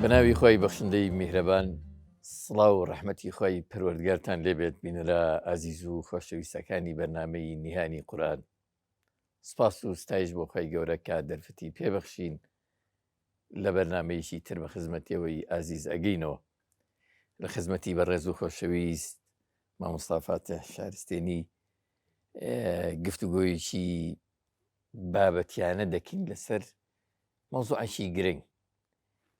بەناوی خوای بەخشندەی میهرەبان سڵاو و ڕەحمەتی خوای پەروەردگارتان لێبێت بینەرە ئازیز و خۆشەویستەکانی بەرنامەی نیهانی قورئان سپاس و ستایش بۆ خوای گەورە کە دەرفەتی پێبەخشین لە بەرنامەیەکی تر بە خزمەتیەوەی ئازیز ئەگەینەوە لە خزمەتی بەڕێز و خۆشەویست مامۆستا فاتح شارستێنی گفتوگۆیەکی بابەتیانە دەکەین لەسەر مەوزوعێکی گرنگ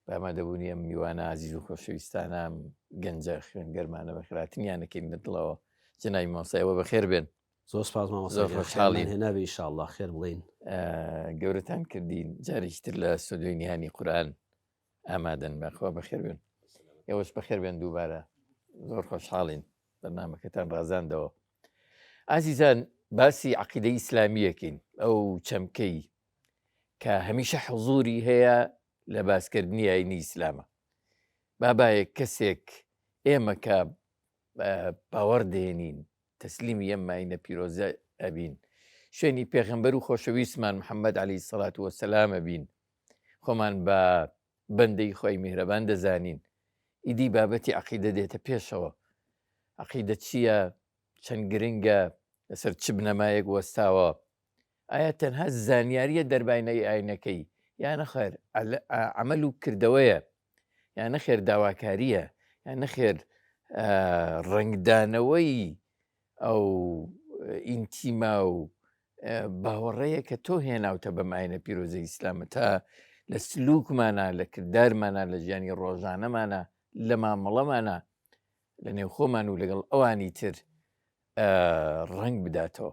بە ئامادەبوونی ئەم میوانە ئازیز و خۆشەویستانە ئەم گەنجە خوێنگەرمانە بەخێرهاتنیان ئەکەین لە دڵەوە جەنابی مامۆستا ئێوە بەخێر بێن. زۆر سپاس مامۆستا زۆر گیان، خۆشحاڵین. خێرمان هێنابێ ئیشاڵڵا خێر بڵێین. گەورەتان کردین جارێکی تر لە ستۆدیۆی نیهانی قورئان ئامادەن بەخوا بەخێر بێن. ئێوەش بەخێر بێن دووبارە زۆر خۆشحاڵین بەرنامەکەتان ڕازاندەوە. ئازیزان باسی عەقیدەی ئیسلامیەکەین ئەو چەمکەی کە هەمیشە حزوری هەیە لە باسکردنی ئاینی ئیسلامە بابایەک کەسێک ئێمە کە باوەڕ دێنین تەسلیمی ئەم ماینە پیرۆزە ئەبین شوێنی پێغەمبەر و خۆشەویستمان محەممەد علی سەڵات وەسەلامە بین خۆمان بە بەندەی خۆی میهرەبان دەزانین ئیدی بابەتی عقیدە دێتە پێشەوە عقیدە چییە چەند گرنگە لەسەر چ بنەمایەک وەستاوە ئایا تەنها زانیاریە دەرباینەی ئاینەکەی یا نەخێر عەمەل و کردەوەیە یا نەخێر داواکاریە یا نەخێر ڕەنگدانەوەی ئەو ئینتیما و باوەڕەیە کە تۆ هێناوتە بەم ئاینە پیرۆزە ئیسلامە تا لە سلوکمانە لە کردارمانە لە ژیانی ڕۆژانەمانە لە مامەڵەمانە لە نێوخۆمان و لەگەڵ ئەوانی تر ڕەنگ بداتەوە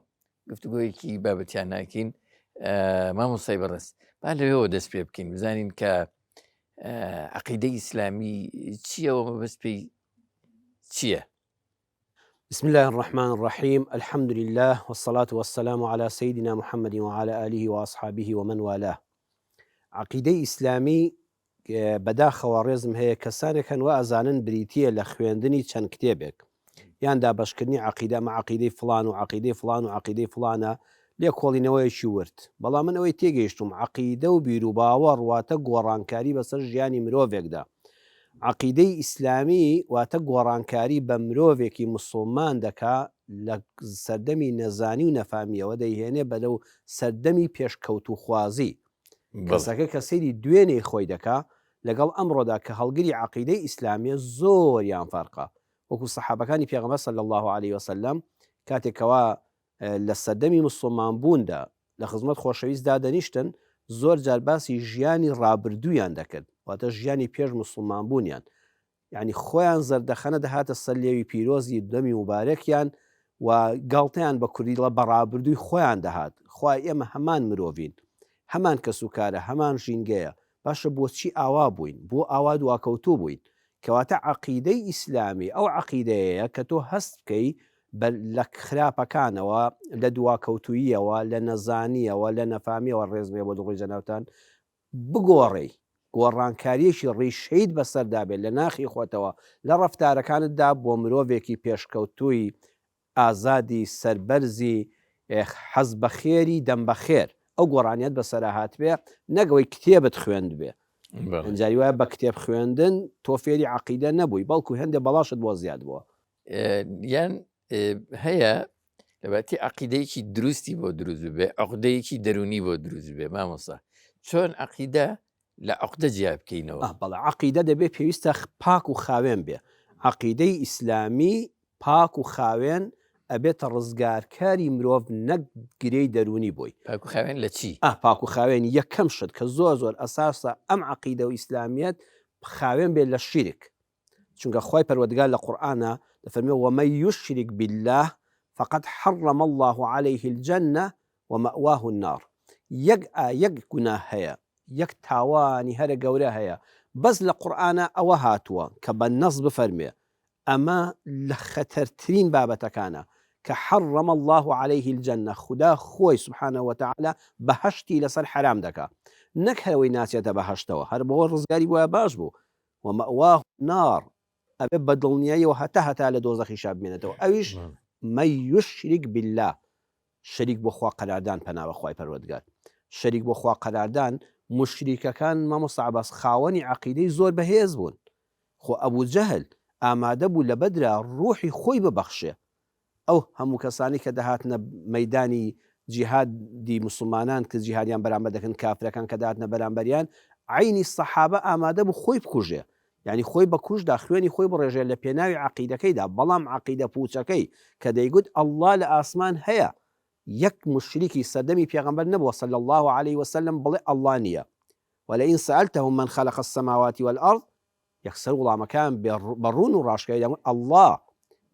گفتوگۆیەکی بابەتیان ناکەین مامۆستای بەڕێز با لەوێەوە دەست پێ بکەین بزانین کە عقیدەی ئیسلامی چییەوە مەبەست پێی چییە؟ بسم الله الرحمن الرحيم الحمد لله والصلاة والسلام على سيدنا محمد وعلى آله وأصحابه ومن والاه عقیدەی ئیسلامی بەداخەوە ڕێزم هەیە کەسانێک هەن وا ئەزانن بریتییە لە خوێندنی چەند کتێبێک یان دابەشکردنی عەقیدە ئەمە عەقیدەی فڵان و عەقیدەی فڵان و عەقیدەی فڵانە لێکۆڵینەوەیەکی ورد بەڵام من ئەوەی تێگەیشتوم عەقیدە و بیروباوەڕ واتە گۆڕانکاری بەسەر ژیانی مرۆڤێکدا عەقیدەی ئیسلامی واتە گۆڕانکاری بە مرۆڤێکی مسوڵمان دەکا لە سەردەمی نەزانی و نەفامیەوە دەیهێنێ بەرەو سەردەمی پێشکەوتووخوازی کەسەکە کە سەیری دوێنێی خۆی دەکا لەگەڵ ئەمڕۆدا کە هەڵگری عەقیدەی ئیسلامیە زۆریان فەرقە وەکو سەحابەکانی پێغەمبەر صلی اللە علیە وسلم کاتێک کەوا لە سەردەمی مسوڵمان بووندا لە خزمەت خۆشەویست دادەنیشتن زۆر جار باسی ژیانی ڕابردوویان دەکرد واتە ژیانی پێش مسوڵمان بوونیان یانی خۆیان زەردەخەنە دەهاتە سەر لێوی پیرۆزی دەمی موبارەکیان و گاڵتەیان بە کوردی دڵە بە ڕابردووی خۆیان دەهات، خوایە ئێمە هەمان مرۆڤین، هەمان کەسوکارە، هەمان ژینگەیە، باشە بۆچی ئاوا بووین، بۆ ئاوا دواکەوتوو بووین؟ کەواتە عەقیدەی ئیسلامی ئەو عەقیدەیەیە کە تۆ هەست بکەی بە لە خراپەکانەوە، لە دواکەوتووییەوە، لە نەزانییەوە، لە نەفامییەوە، ڕێزم هەیە بۆ دڵی جەنابتان، بگۆڕێی، گۆڕانکارییەکی ڕیشەییت بەسەردا بێت لە ناخی خۆتەوە، لە ڕەفتارەکانتدا بۆ مرۆڤێکی پێشکەوتووی ئازادی سەربەرزی حەز بە خێری دەم بە خێر ئەو گۆڕانیەت بەسەرا هاتبێ نەک ئەوەی کتێبت خوێندبێ. جاری وایە بە کتێب خوێندن تۆ فێری عەقیدە نەبووی بەڵکو هێندێ بەڵاشت بۆ زیاد بووە. یان هەیە لەباتی عقیدەیەکی دروستی بۆ دروست بێ عقدەیەکی دەرونی بۆ دروست بێ مامۆسا چۆن عقیدە لە عقدە جیا بکەینەوە بەڵێ عقیدە دەبێ پێویستە پاک و خاوێن بێ عقیدەی ئیسلامی پاک و خاوێن ئەبێتە ڕزگارکاری مرۆڤ نەک گرێی دەرونی بۆی پاک و خاوێن لە چی؟ پاک و خاوێن یەکەم شت کە زۆر زۆر ئەساسە ئەم عقیدە و ئیسلامیەت خاوێن بێت لە شیرک چونکە خوای پەروەردگار لە قورئانا دەفەرموێ ومن یشرک باللە فقد حرم اللە علیه الجنە ومأواه النار یەک ئا یەک گوناه هەیە یەک تاوانی هەرە گەورە هەیە بەس لە قورئانا ئەوە هاتووە کە بە نەص بفەرموێ ئەمە لە خەتەرترین بابەتەکانە کە حرم اللە علیه الجنە خودا خۆی سبحانە وتعالی بەهەشتی لەسەر حەرام دەکا نەک هەر ئەوەی ناچێتە بەهەشتەوە هەر بەوە ڕزگاری بوایە باش بوو ومأواه النار ئەبێ بە دڵنیاییەوە هەتا هەتا لە دۆزەخیشا بمێنێتەوە ئەویش من یشرک باللە شەریک بۆ خوا قەراردان پەنا بە خوای پەروەردگار شەریک بۆ خوا قەراردان. موشریکەکان مامۆستا عەباس خاوەنی عەقیدەی زۆر بەهێز بوون. خۆ ئەبو جەهل ئامادە بوو لە بەدرا ڕوحی خۆی ببەخشێ. ئەو هەموو کەسانەی کە دەهاتنە مەیدانی جیهادی موسڵمانان کە جیهادیان بەرامبەر دەکردن کافرەکان کە دەهاتنە بەرامبەریان عەینی سەحابە ئامادە بوو خۆی بکوژێ یانی خۆی بە کوشت دا خوێنی خۆی بڕێژێ لە پێناوی عەقیدەکەیدا بەڵام عەقیدە پوچەکەی کە دەیگوت اللە لە ئاسمان هەیە یەک موشریکی سەردەمی پێغەمبەر نەبووە صلی اللە علیە وسلم بڵێ اللە نییە ولئن سألتهم من خلق السماوات والارض یەکسەر وڵامەکەیان بە ڕوون و ڕاشکاوی دەیانگوت اللە،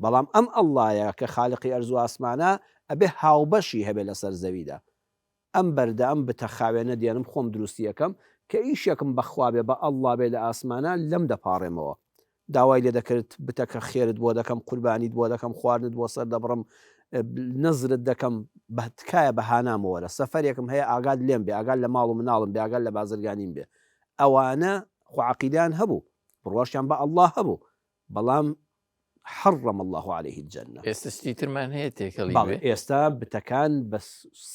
بەڵام ئەم اللە یە کە خالقی ئەرز و ئاسمانە ئەبێ هاوبەشی هەبێ لەسەر زەویدا. ئەم بەردە ئەم بتە خاوێنە دێنم خۆم دروستی ئەکەم کە ئیشێکم بە خوا بێ بە اللە بێ لە ئاسمانە لەم دەپاڕێمەوە. داوای لێ دەکرد بتەکە خێرت بۆ دەکەم قوربانیت بۆ دەکەم خواردنت بۆ سەر دەبڕم نەزرت دەکەم بە تکایە بە هانامەوە وەرە سەفەرێکم هەیە ئاگات لێم بێ ئاگات لە ماڵ و مناڵم بێ ئاگات لە بازرگانیم بێ ئەوانە خۆ عەقیدەیان هەبوو بڕواشیان بە اللە هەبوو بەڵام حرم اللە علیه الجنە. ئێستا شتی ترمان هەیە تێکەڵی بەڵێ بێ؟ ئێستا بتەکان بە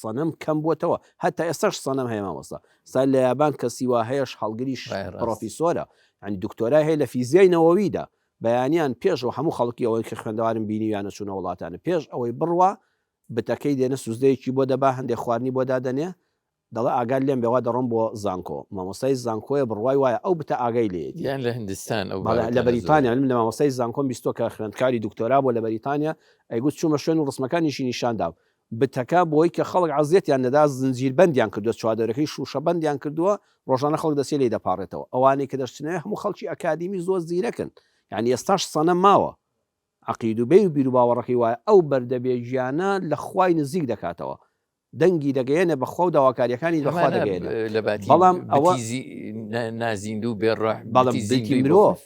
سەنەم کەم بووەتەوە هەتا ئێستاش سەنەم هەیە مامۆستا ستا لە یابان کەسی وا هەیەش هەڵگری ڕای ڕاست. پڕۆفیسۆرە یانی دکتۆرای هەیە لە فیزیای نەوەویدا بەیانیان پێش ئەوە هەموو خەڵکی ئەوەی کە خوێندەوارن بینیویانە چوونە وڵاتانە پێش ئەوەی بڕوا بتەکەی دێنە سوزدەیەکی بۆ دەبا هەندێک خواردنی بۆ دادەنێ دەڵێ ئاگات لێم بێ وا دەڕۆم بۆ زانکۆ مامۆستای زانکۆیە بڕوای وایە ئەو بتە ئاگای لێیەتی. یان لە هندستان ئەو بەڵێ لە بابەتانە زۆرن. بەریتانیا من لە مامۆستای زانکۆم بیستوە کە خوێندکاری دکتۆرا بووە لە بەریتانیا ئەیگوت چوومە شوێن و ڕسمەکانیشی نیشان دام بتەکە بۆی کە خەڵک عەزیەتیان نەدا زنجیر بەندیان کردووە چوادەورەکەی شووشە بەندیان کردووە ڕۆژانە خەڵک دەچێ لێی دەپاڕێتەوە ئەوانەی کە دەشچنەوێ هەموو خەڵکی ئەکادیمی زۆر زیرەکن یانی ئێستاش سەنەم ماوە عەقید و بیر و بیروباوەڕەکەی وایە ئەو بەردە بێ گیانە لە خوای نزیک دەکاتەوە دەنگی دەگەیەنێ بە خوا و داواکاریەکانی بە خوا ئەمانە دەگەیەنێ لە باتی بەڵام ئەوە بتی زی نازیندوو بێ ڕۆح بەڵام بتی بتی زیندووی بۆ مرۆڤ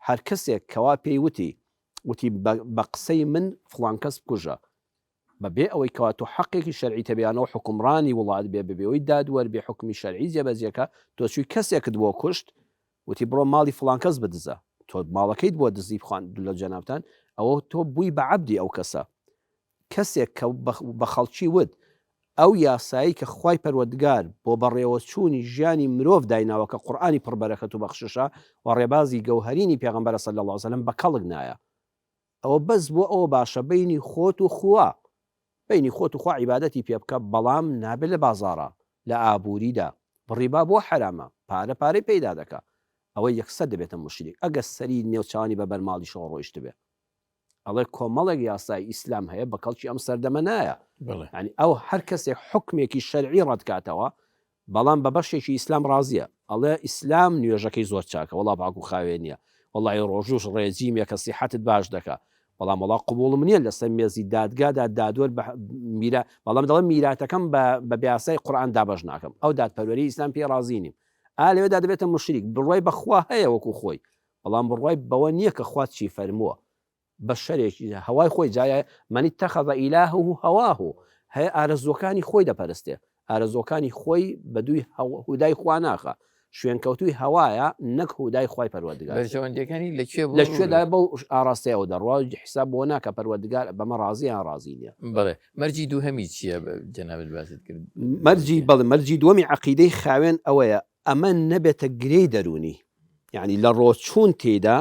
هەر کەسێک کەوا پێی وتی وتی بە قسەی من فڵان کەس بکوژە بە بێ ئەوەی کەوا تۆ حەقێکی شەرعیت هەبێ یان ئەو حوکمڕانی وڵات بێ بەبێ ئەوەی دادوەر بێ حوکمی شەرعی جێبەجێ کا تۆ چووی کەسێکت بۆ کوشت وتی بڕۆ ماڵی فڵان کەس بدزە تۆ ماڵەکەیت بۆ دزی بخوان لە جەنابتان ئەوە تۆ بووی بە عەبدی ئەو کەسە کەسێک کە بە خەڵکی وت ئەو یاسایەی کە خوای پەروەردگار بۆ بەڕێوەچوونی ژیانی مرۆڤ دایناوە کە قورئانی پڕ بەرەکەت و بەخششە و ڕێبازی گەوهەرینی پێغەمبەرە صلی اللە علیە وسلم بە کەڵک نایە ئەوە بەس بۆ ئەوە باشە بەینی خۆت و خوا بەینی خۆت و خوا عیبادەتی پێ بکە بەڵام نابێت لە بازاڕا لە ئابووریدا ڕیبا بۆ حەرامە پارە پارەی پەیدا دەکا ئەوە یەکسەر دەبێتە موشریک ئەگەر سەری نێوچاوانی بە بەرماڵیشەوە ڕۆیشتبێ. ئەڵێ کۆمەڵێک یاسای ئیسلام هەیە بە کەڵکی ئەم سەردەمە نایە ینی ئەو هەر کەسێک حکمێکی شەرعی ڕەتکاتەوە بەڵام بە بەشێکی ئیسلام ڕازیە ئەڵێ ئیسلام نوێژەکەی زۆر چاکە وەڵا پاک و خاوێنیە وەڵی ڕۆژوش ڕێجیمێکە سیحەتت باش دەکا بەڵام وەڵا قبوڵم نییە لەسەر مێزی دادگادا دادوەر میرا بەڵام دەڵێ میراتەکەم بە بیاسای قورآن دابەش ناکەم ئەو دادپەروەری ئیسلام پێ ڕازی نیم ئا لەوێدا دەبێتە مشریک بڕوای بەخوا هەیە وەکو خۆی بەڵام بڕوای بەوە نییە کە خوا چی فەرمووە بەشەرێکی هەوای خۆی جایە من اتخذ الهه هواه هەیە ئارەزووەکانی خۆی دەپەرستێ ئارەزووەکانی خۆی بە دووی هودای خوا ناخا شوێنکەوتووی هەوایە نەک هودای خوای پەروەردگار بەرژەوەندیەکانی لە کوێ لە کوێدا بەو ئاڕاستەی ئەو دەڕوا حیساب بۆ ناکە پەروەردگار بەمە ڕازی یان ڕازی نییە. بەڵێ مەرجی دووهەمی چییە جەنابت باست کرد؟ مەرجی بەڵێ مەرجی دووەمی عەقیدەی خاوێن ئەوەیە ئەمە نەبێتە گرێی دەروونی، یانی لە ڕۆچوون تێیدا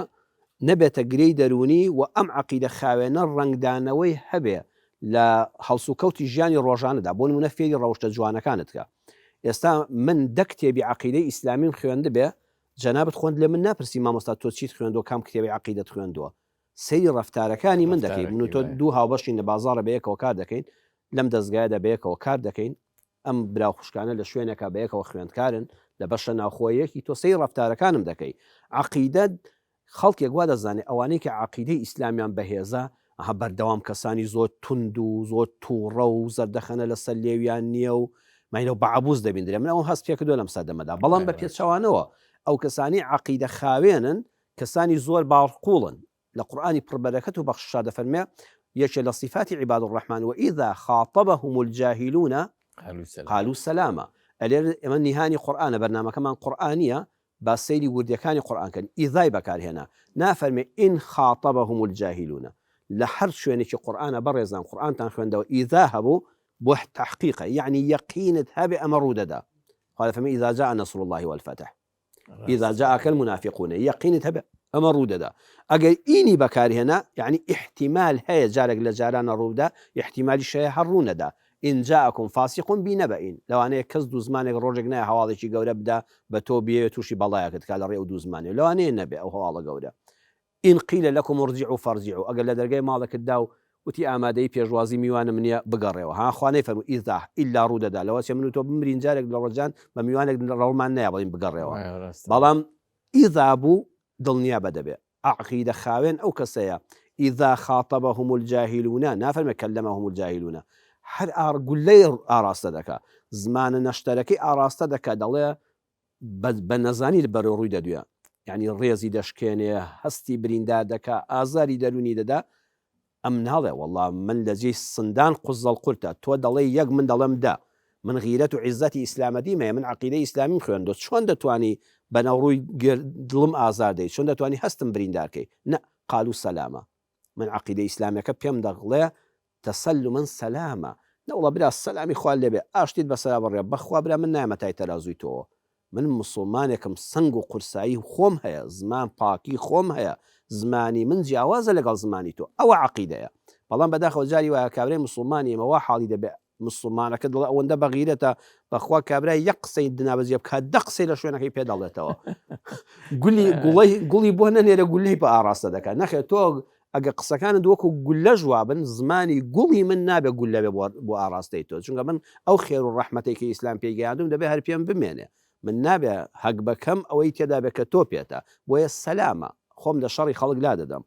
نەبێتە گرێی دەروونی و ئەم عەقیدە خاوێنە ڕەنگدانەوەی هەبێ لە هەڵسوکەوتی ژیانی ڕۆژانەدا، بۆ نموونە فێری ڕەوشتە جوانەکانت کە. ئێستا من دە کتێبی عەقیدەی ئیسلامیم خوێندبێ، جەنابت خۆت لە من ناپرسی مامۆستا تۆ چیت خوێندووە، کام کتێبی عەقیدەت خوێندووە؟ سەیری ڕەفتارەکانی من دەکەی، من و تۆ دوو هاوبەشین لە بازاڕێ بەیەکەوە کار دەکەین، لەم دەزگایەدا بەیەکەوە کار دەکەین، ئەم برا و خوشکانە لە شوێنێکا بەیەکەوە خوێندکارن لە بەشە ناوخۆیەکی تۆ سەیری ڕەفتارەکانم دەکەی عەقیدە خەڵکێک وا دەزانێ ئەوانەی کە عەقیدەی ئیسلامیان بەهێزە ئەها بەردەوام کەسانی زۆر توند و زۆر تووڕە و زەردەخەنە لەسەر لێویان نییە و مایلە و بەعبوس دەبیندرێ من ئەوم هەست پێکردووە لەم سەردەمەدا بەڵام بە پێچەوانەوە ئەو کەسانی عەقیدە خاوێنن کەسانی زۆر باوەڕقووڵن لە قورئانی پڕ بەرەکەت و بەخششا دەفەرموێ، یەکێ لە صیفاتی عباد الرحمن وإذا خاطبهم الجاهلون قالوا سلاما ئەلێر ئێمە نیهانی قورئانە بەرنامەکەمان قورئانیە با سەیری وردیەکانی قورئان کەن ئیذای بەکارهێنا نافەرمێ إن خاطبهم الجاهلون لە هەر شوێنێکی قورئانە بەڕێزان قورئانتان خوێندەوە ئیذا هەبوو بۆ تحقیقە یەعنی یەقینت هەبێ ئەمە ڕوودەدا. خوا دەفەرمێ اذا جاء نصر الله والفتح اذا جاءك المنافقون یەقینت هەبێ ئەمە ڕوو دەدا ئەگەر ئینی بەکارهێنا یعنی احتیمال هەیە جارێک لە جارانە ڕوودا احتیمالی شەیە هەر ڕوو نەدا إن جاءكم فاسق بنبإ لەوانەیە کەس دوو زمانێک ڕۆژێک نایە هەواڵێکی گەورە بدا بە تۆ بێ تووشی بەڵایەکت کا لە ڕێ ئەو دوو زمانێ لەوانەیە نەبێ ئەو هەواڵە گەورە إن قيل لكم ارجعوا فارجعوا ئەگەر لە دەرگای ماڵێکت دا و وتی ئامادەی پێشوازی میوانم نیە بگەڕێوە ها خوا نەیفەرموو إذا ئیلا ڕوو دەدا لەوەچێ من و تۆ بمرین جارێک لە ڕۆژان بە میوانێک ڕەومان نایە بڵێین بگەڕێوە بەڵام إذا بوو دڵنیا بە دەبێ عەقیدە خاوێن ئەو کەسەیە إذا خاطبهم الجاهلون نافەرمێ كلمهم الجاهلون هەر ئاڕ گولەی ئاڕاستە دەکا زمانە نەشتەرەکەی ئاڕاستە دەکا دەڵێ بە نەزانی بەرەو ڕووی دەدوێ یانی ڕێزی دەشکێنێ هەستی بریندار دەکا ئازاری دەروونی دەدا ئەم ناڵێ وەڵا من لە جێی سندان قوزەڵ قورتە تۆ دەڵێی یەک من دەڵێم دە من غیرەت و عیزەتی ئیسلامەتیم هەیە من عەقیدەی ئیسلامیم خوێندوە چۆن دەتوانی بەناو ڕووی دڵم ئازار دەی چۆن دەتوانی هەستم بریندار کەی نە قالو سەلامە من عەقیدە ئیسلامیەکە پێم دەڵێ تسلما سلاما نەوەڵا برا سەلامی خوات لێبێ ئاشتیت بەسەرا بڕێ بەخوا برا من نایەمە تای تەرازووی تۆوە من موسڵمانێکم سەنگ و قورسایی خۆم هەیە زمان پاکی خۆم هەیە زمانی من جیاوازە لەگەڵ زمانی تۆ ئەوە عەقیدەیە بەڵام بەداخەوە جاری وایە کابرای موسڵمانی ئێمە وا حاڵی دەبێ موسڵمانەکە دڵێ ئەوەندە بەغیرەتە بەخوا کابرای یەک قسەی دنابەجێ بکات دە قسەی لە شوێنەکەی پێ دەڵێتەوە گولی گوڵی گوڵی بۆ نەنێرە گولەی بە ئاڕاستە دەکات نەخێ تۆ ئەگە قسەکانت وەکو گولەش وابن زمانی گوڵی من نابێ گولە بێ بۆ ئاڕاستەی تۆ چونکە من ئەو خێر و ڕەحمەتێکی ئیسلام پێی گەیاندوم دەبێ هەر پێم بمێنێ من نابێ هەگبەکەم ئەوەی تێدا بێ کە تۆ پێتە بۆیە سەلامە خۆم لە شەڕی خەڵک لا دەدەم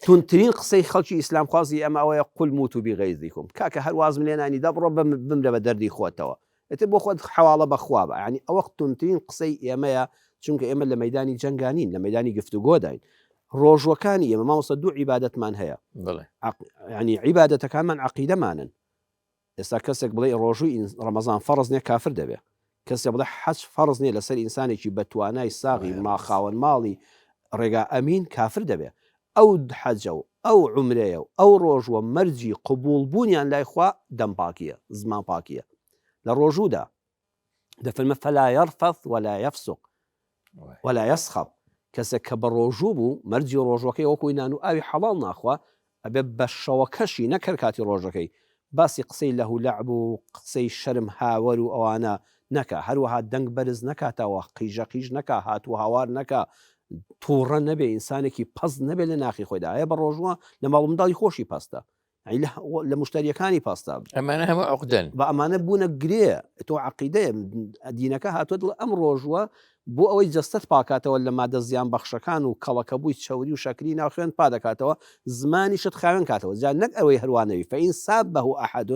توندترین قسەی خەڵکی ئیسلامخوازی ئەمە ئەوەیە قل موتوا بغیظكم کاکە هەر وازم لێنانی دەبڕۆ بمرە بە دەردی خۆتەوە ئیتر بۆ خۆت حەواڵە بە خوا بە یانی ئەوە توندترین قسەی ئێمەیە چونکە ئێمە لە مەدانی جەنگانین لە مەدانی گفتوگۆداین ڕۆژوەکانی ئێمە مامۆستا دوو عیبادەتمان هەیە ینی عیبادەتەکانمان عقیدەمانن ئێستا کەسێک بڵێ ڕۆژووی ڕەمەزان فەڕز نیە کافر دەبێ کەسێ بڵێ حەج فەڕز نیە لەسەر ئینسانێکی بە توانای ساغی ما خاوەن ماڵی ڕێگا ئەمین کافر دەبێ ئەو حەجە و ئەو عومرەیە و ئەو ڕۆژووە مەرجی قبوڵ بوونیان لای خوا دەم پاکیە زمان پاکیە لە ڕۆژوودا دەفەرمە فلا يرفث ولا يفسق ولا يصخب کەسێک کە بە ڕۆژوو بوو مەرجی ڕۆژوەکەی وەکوی نان و ئاوی حەڵاڵ ناخوا ئەبێ بە شەوەکەشی نەک هەر کاتی ڕۆژەکەی باسی قسەی لەهو لەعب و قسەی شەرم هاوەر و ئەوانە نەکا هەروەها دەنگ بەرز نەکاتەوە قیژە قیژ نەکا هات و هاوار نەکا توڕە نەبێ ئینسانێکی پەست نەبێ لە ناخی خۆیدا ئەیە بە ڕۆژوە لە ماڵ و منداڵی خۆشی پەستە لە مشتریەکانی پەستە ئەمانە هەموو عقدەن بە ئەمانە بوونە گرێ تۆ عقیدەیە دینەکە هاتووە دڵ ئەم ڕۆژوە بۆ ئەوەی جەستەت پاکاتەوە لە مادە زیان بەخشەکان و کەڵەکەبووی چەوری و شەکری ناو خوێن پا دەکاتەوە زمانیشت خاوێن کاتەوە جا نەک ئەوەی هەروانەوی فإن سابه أحد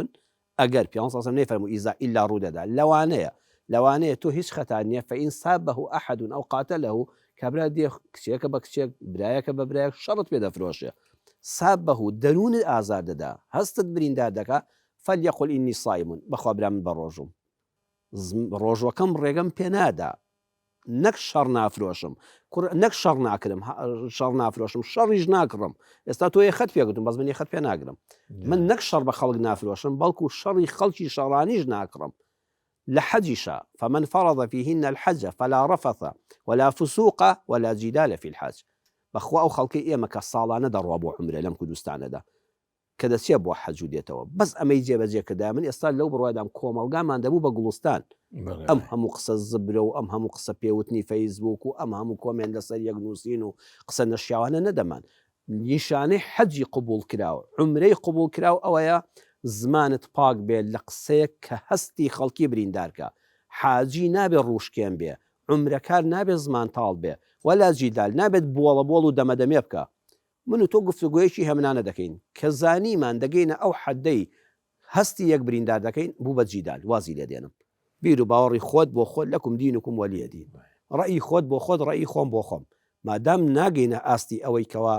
ئەگەر پیامبەر صلی الله علیه و نەیفەرموو إذا ئیلا ڕوو دەدا لەوانەیە لەوانەیە تۆ هیچ خەتات نییە فإن سابه أحد أو قاتله کابرا دێ کچێکە بە کچێک برایەکە بە برایەک شەڕت پێ دەفرۆشێ سابه دەروونت ئازار دەدا هەستت بریندار دەکا فليقل إني صائم بەخوا برا من بەڕۆژووم ڕۆژوەکەم ڕێگەم پێ نادا نەک شەڕ نافرۆشم کوڕ نەک شەڕ ناکرم شەڕ نافرۆشم شەڕیش ناکڕم ئێستا تۆ یەخەت پێگوتم بەس من یەخەت پێ ناگرم من نەک شەڕ بە خەڵک نافرۆشم بەڵکو شەڕی خەڵکی شەڕانیش ناکڕم لە حەجیشا فمن فرض فيهن الحج فلا رفث ولا فسوق ولا جدال في الحج بەخوا ئەو خەڵکەی ئێمە کە ساڵانە دەڕوا بۆ عومرە لەم کوردستانەدا کە دەچێ بۆ حەج و دێتەوە بەس ئەمەی جێبەجێ کردایە من ئێستا لەو بڕوایدام کۆمەڵگامان دەبوو بە گوڵستان ئەم هەموو قسە زبرە و ئەم هەموو قسە پێوتنی فەیسبووک و ئەم هەموو کۆمێنت لەسەر یەک نووسین و قسە نەشیاوانە نەدەمان نیشانەی حەجی قبوڵ کراو عومرەی قبوڵ کراو ئەوەیە زمانت پاک بێ لە قسەیەک کە هەستی خەڵکی بریندار کا حاجی نابێ ڕووشکێن بێ عومرەکار نابێ زمان تاڵ بێ ولا جیدال نابێت بۆڵە بۆڵ و دەمەدەمێ بکا من و تۆ گفتوگۆیەکی هێمنانە دەکەین، کە زانیمان دەگەینە ئەو حەدەی هەستی یەک بریندار دەکەین، بوو بە جیدال، وازی لێ دێنم. بیر و باوەڕی خۆت بۆ خۆت لکم دینکم ولی دین. ڕەئی خۆت بۆ خۆت ڕەئی خۆم بۆ خۆم. مادام ناگەینە ئاستی ئەوەی کەوا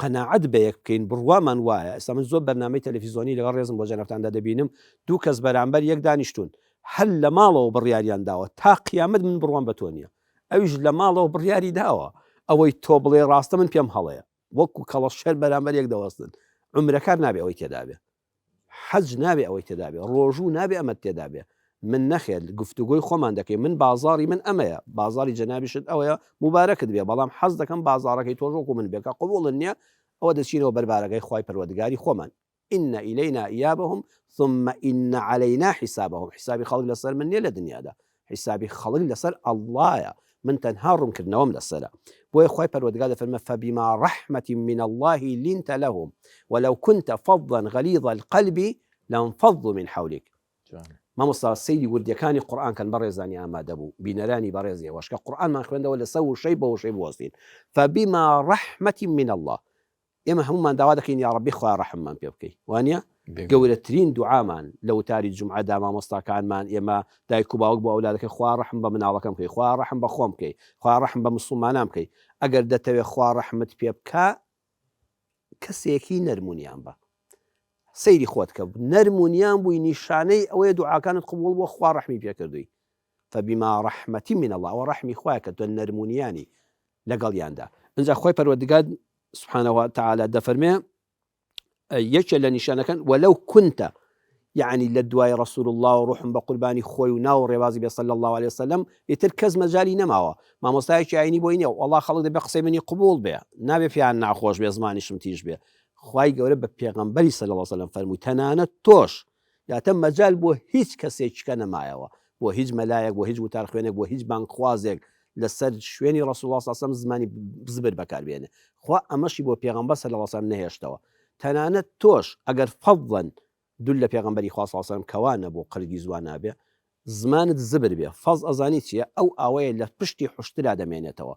قەناعەت بە یەک بکەین، بڕوامان وایە، ئێستا من زۆر بەرنامەی تەلەفیزۆنی لەگەڵ ڕێزم بۆ جەنابتاندا دەبینم، دوو کەس بەرامبەر یەک دانیشتوون، هەر لە ماڵەوە بڕیاریان داوە، تا قیامەت من بڕوام بە تۆ نییە. ئەویش لە ماڵەوە بڕیاری داوە ئەوەی تۆ بڵێ ڕاستە من پێم هەڵەیە وەکو کەڵەشێر بەرامبەر یەک دەوەستن عومرەکار نابێ ئەوەی تێدا بێ حەج نابێ ئەوەی تێدا بێ ڕۆژوو نابێ ئەمە تێدا بێ. من نەخێر گفتوگۆی خۆمان دەکەین من بازاڕی من ئەمەیە بازاڕی جەنابیشت ئەوەیە موبارەکت بێ بەڵام حەز دەکەم بازاڕەکەی تۆش وەکو من بێ کە قبوڵت نییە ئەوە دەچینەوە بەر بارەگای خوای پەروەردگاری خۆمان ان الینا ایابهم ثم ان علینا حسابهم حسابی خەڵک لەسەر من نییە لە دنیادا حیسابی خەڵک لەسەر اللە یە من تەنها ڕوونکردنەوەم لەسەرە بۆیە خوای پەروەردگار دەفەرمێ فبما رحمة من اللە لنت لهم ولو كنت فظا غلیظ القلب لانفضوا من حولک مامۆستا سەیری وردیەکانی قورئان کەن بەڕێزانی ئامادەبوو بینەرانی بەڕێز ئێوەش کە قورئانمان خوێندەوە لەسەر وشەی بە وشەی بوەستین فبما رحمة من اللە ئێمە هەموومان داوا دەکەین یاڕەبی خوایە ڕەحممان پێ بکەی وانە گەورەترین دوعامان لە وتاری جومعەدا مامۆستاکانمان ئێمە دایک و باوک بۆ ئەولادەکە خوا ڕەحم بە مناڵەکەم بکەی خوا ڕەحم بە خۆم بکەی خوا ڕەحم بە مسوڵمانان بکەی ئەگەر دەتەوێ خوا ڕەحمت پێ بکا کەسێکی نەرمونیان بە سەیری خۆت کە نەرمونیان بووی نیشانەی ئەوەیە دوعاکانت قبوڵ بووە خوا ڕەحمی پێکردووی فبما رحمة من اللە ئەوە ڕەحمی خوایە کە تۆ نەرمونیانی لەگەڵیاندا ئینجا خوای پەروەردگار سبحانه وتعالی دەفەرمێ یەکێ لە نیشانەکان ولو كنت یعنی لە دوای رسول الله و ڕوحم بە قوربانی خۆی و ناو ڕێبازی بێ صلی الله علیه وسلم ئیتر کەس مەجالی نەماوە مامۆستایەکی ئاینی بۆی نییە وەڵا خەڵک دەبێ قسەی منی قبوڵ بێ نابێ پێیان ناخۆش بێ زمانیشم تیژ بێ خوای گەورە بە پێغەمبەری صلی الله علیه وسلم فەرمووی تەنانەت تۆش یاتە مەجال بۆ هیچ کەسێکیکە نەمایەوە، بۆ هیچ مەلایەک، بۆ هیچ وتارخوێنێک، بۆ هیچ بانگخوازێک لەسەر شوێنی ڕەسوڵ اللە صلی اللە علیە وسلم زمانی زبر بەکار بێنێ. خوا ئەمەشی بۆ پێغەمبەر صلی اللە علیە وسلم نەهێشتەوە. تەنانەت تۆش ئەگەر فەزڵەن دوور لە پێغەمبەری خوا صلی اللە علیە وسلم کە وا نەبوو قەرگی زوا نابێ زمانت زبر بێ. فەز ئەزانی چیە؟ ئەو ئاوەیە لە پشتی حوشترا دەمێنێتەوە.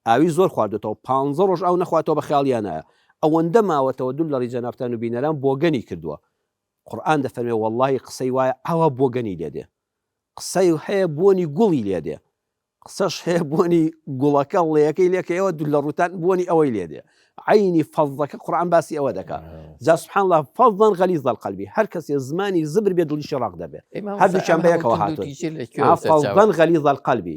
ئاوی زۆر خواردۆتەوە پانزە ڕۆژ ئاو نەخواتەوە بە خەیاڵیا نایە. ئەوەندە ماوەتەوە دوور لە ڕی جەنابتان و بینەران بۆگەنی کردووە. قورئان دەفەرمێ وەڵڵاهی قسەی وایە ئاوا بۆگەنی لێ دێ قسەی هەیە بۆنی گوڵی لێ دێ قسەش هەیە بۆنی گوڵەکە ڵێیەکەی لێکەیەوە دوور لە ڕووتان بۆنی ئەوەی لێ دێ عینی فەزەکە قورئان باسی ئەوە دەکا جا سبحان الله فظا غلیظ القلب هەر کەسێ زمانی زبر بێ دڵیشی ڕەق دەبێ هەردووکیان بەیەکەوە هاتوون فظا غلیظ القلب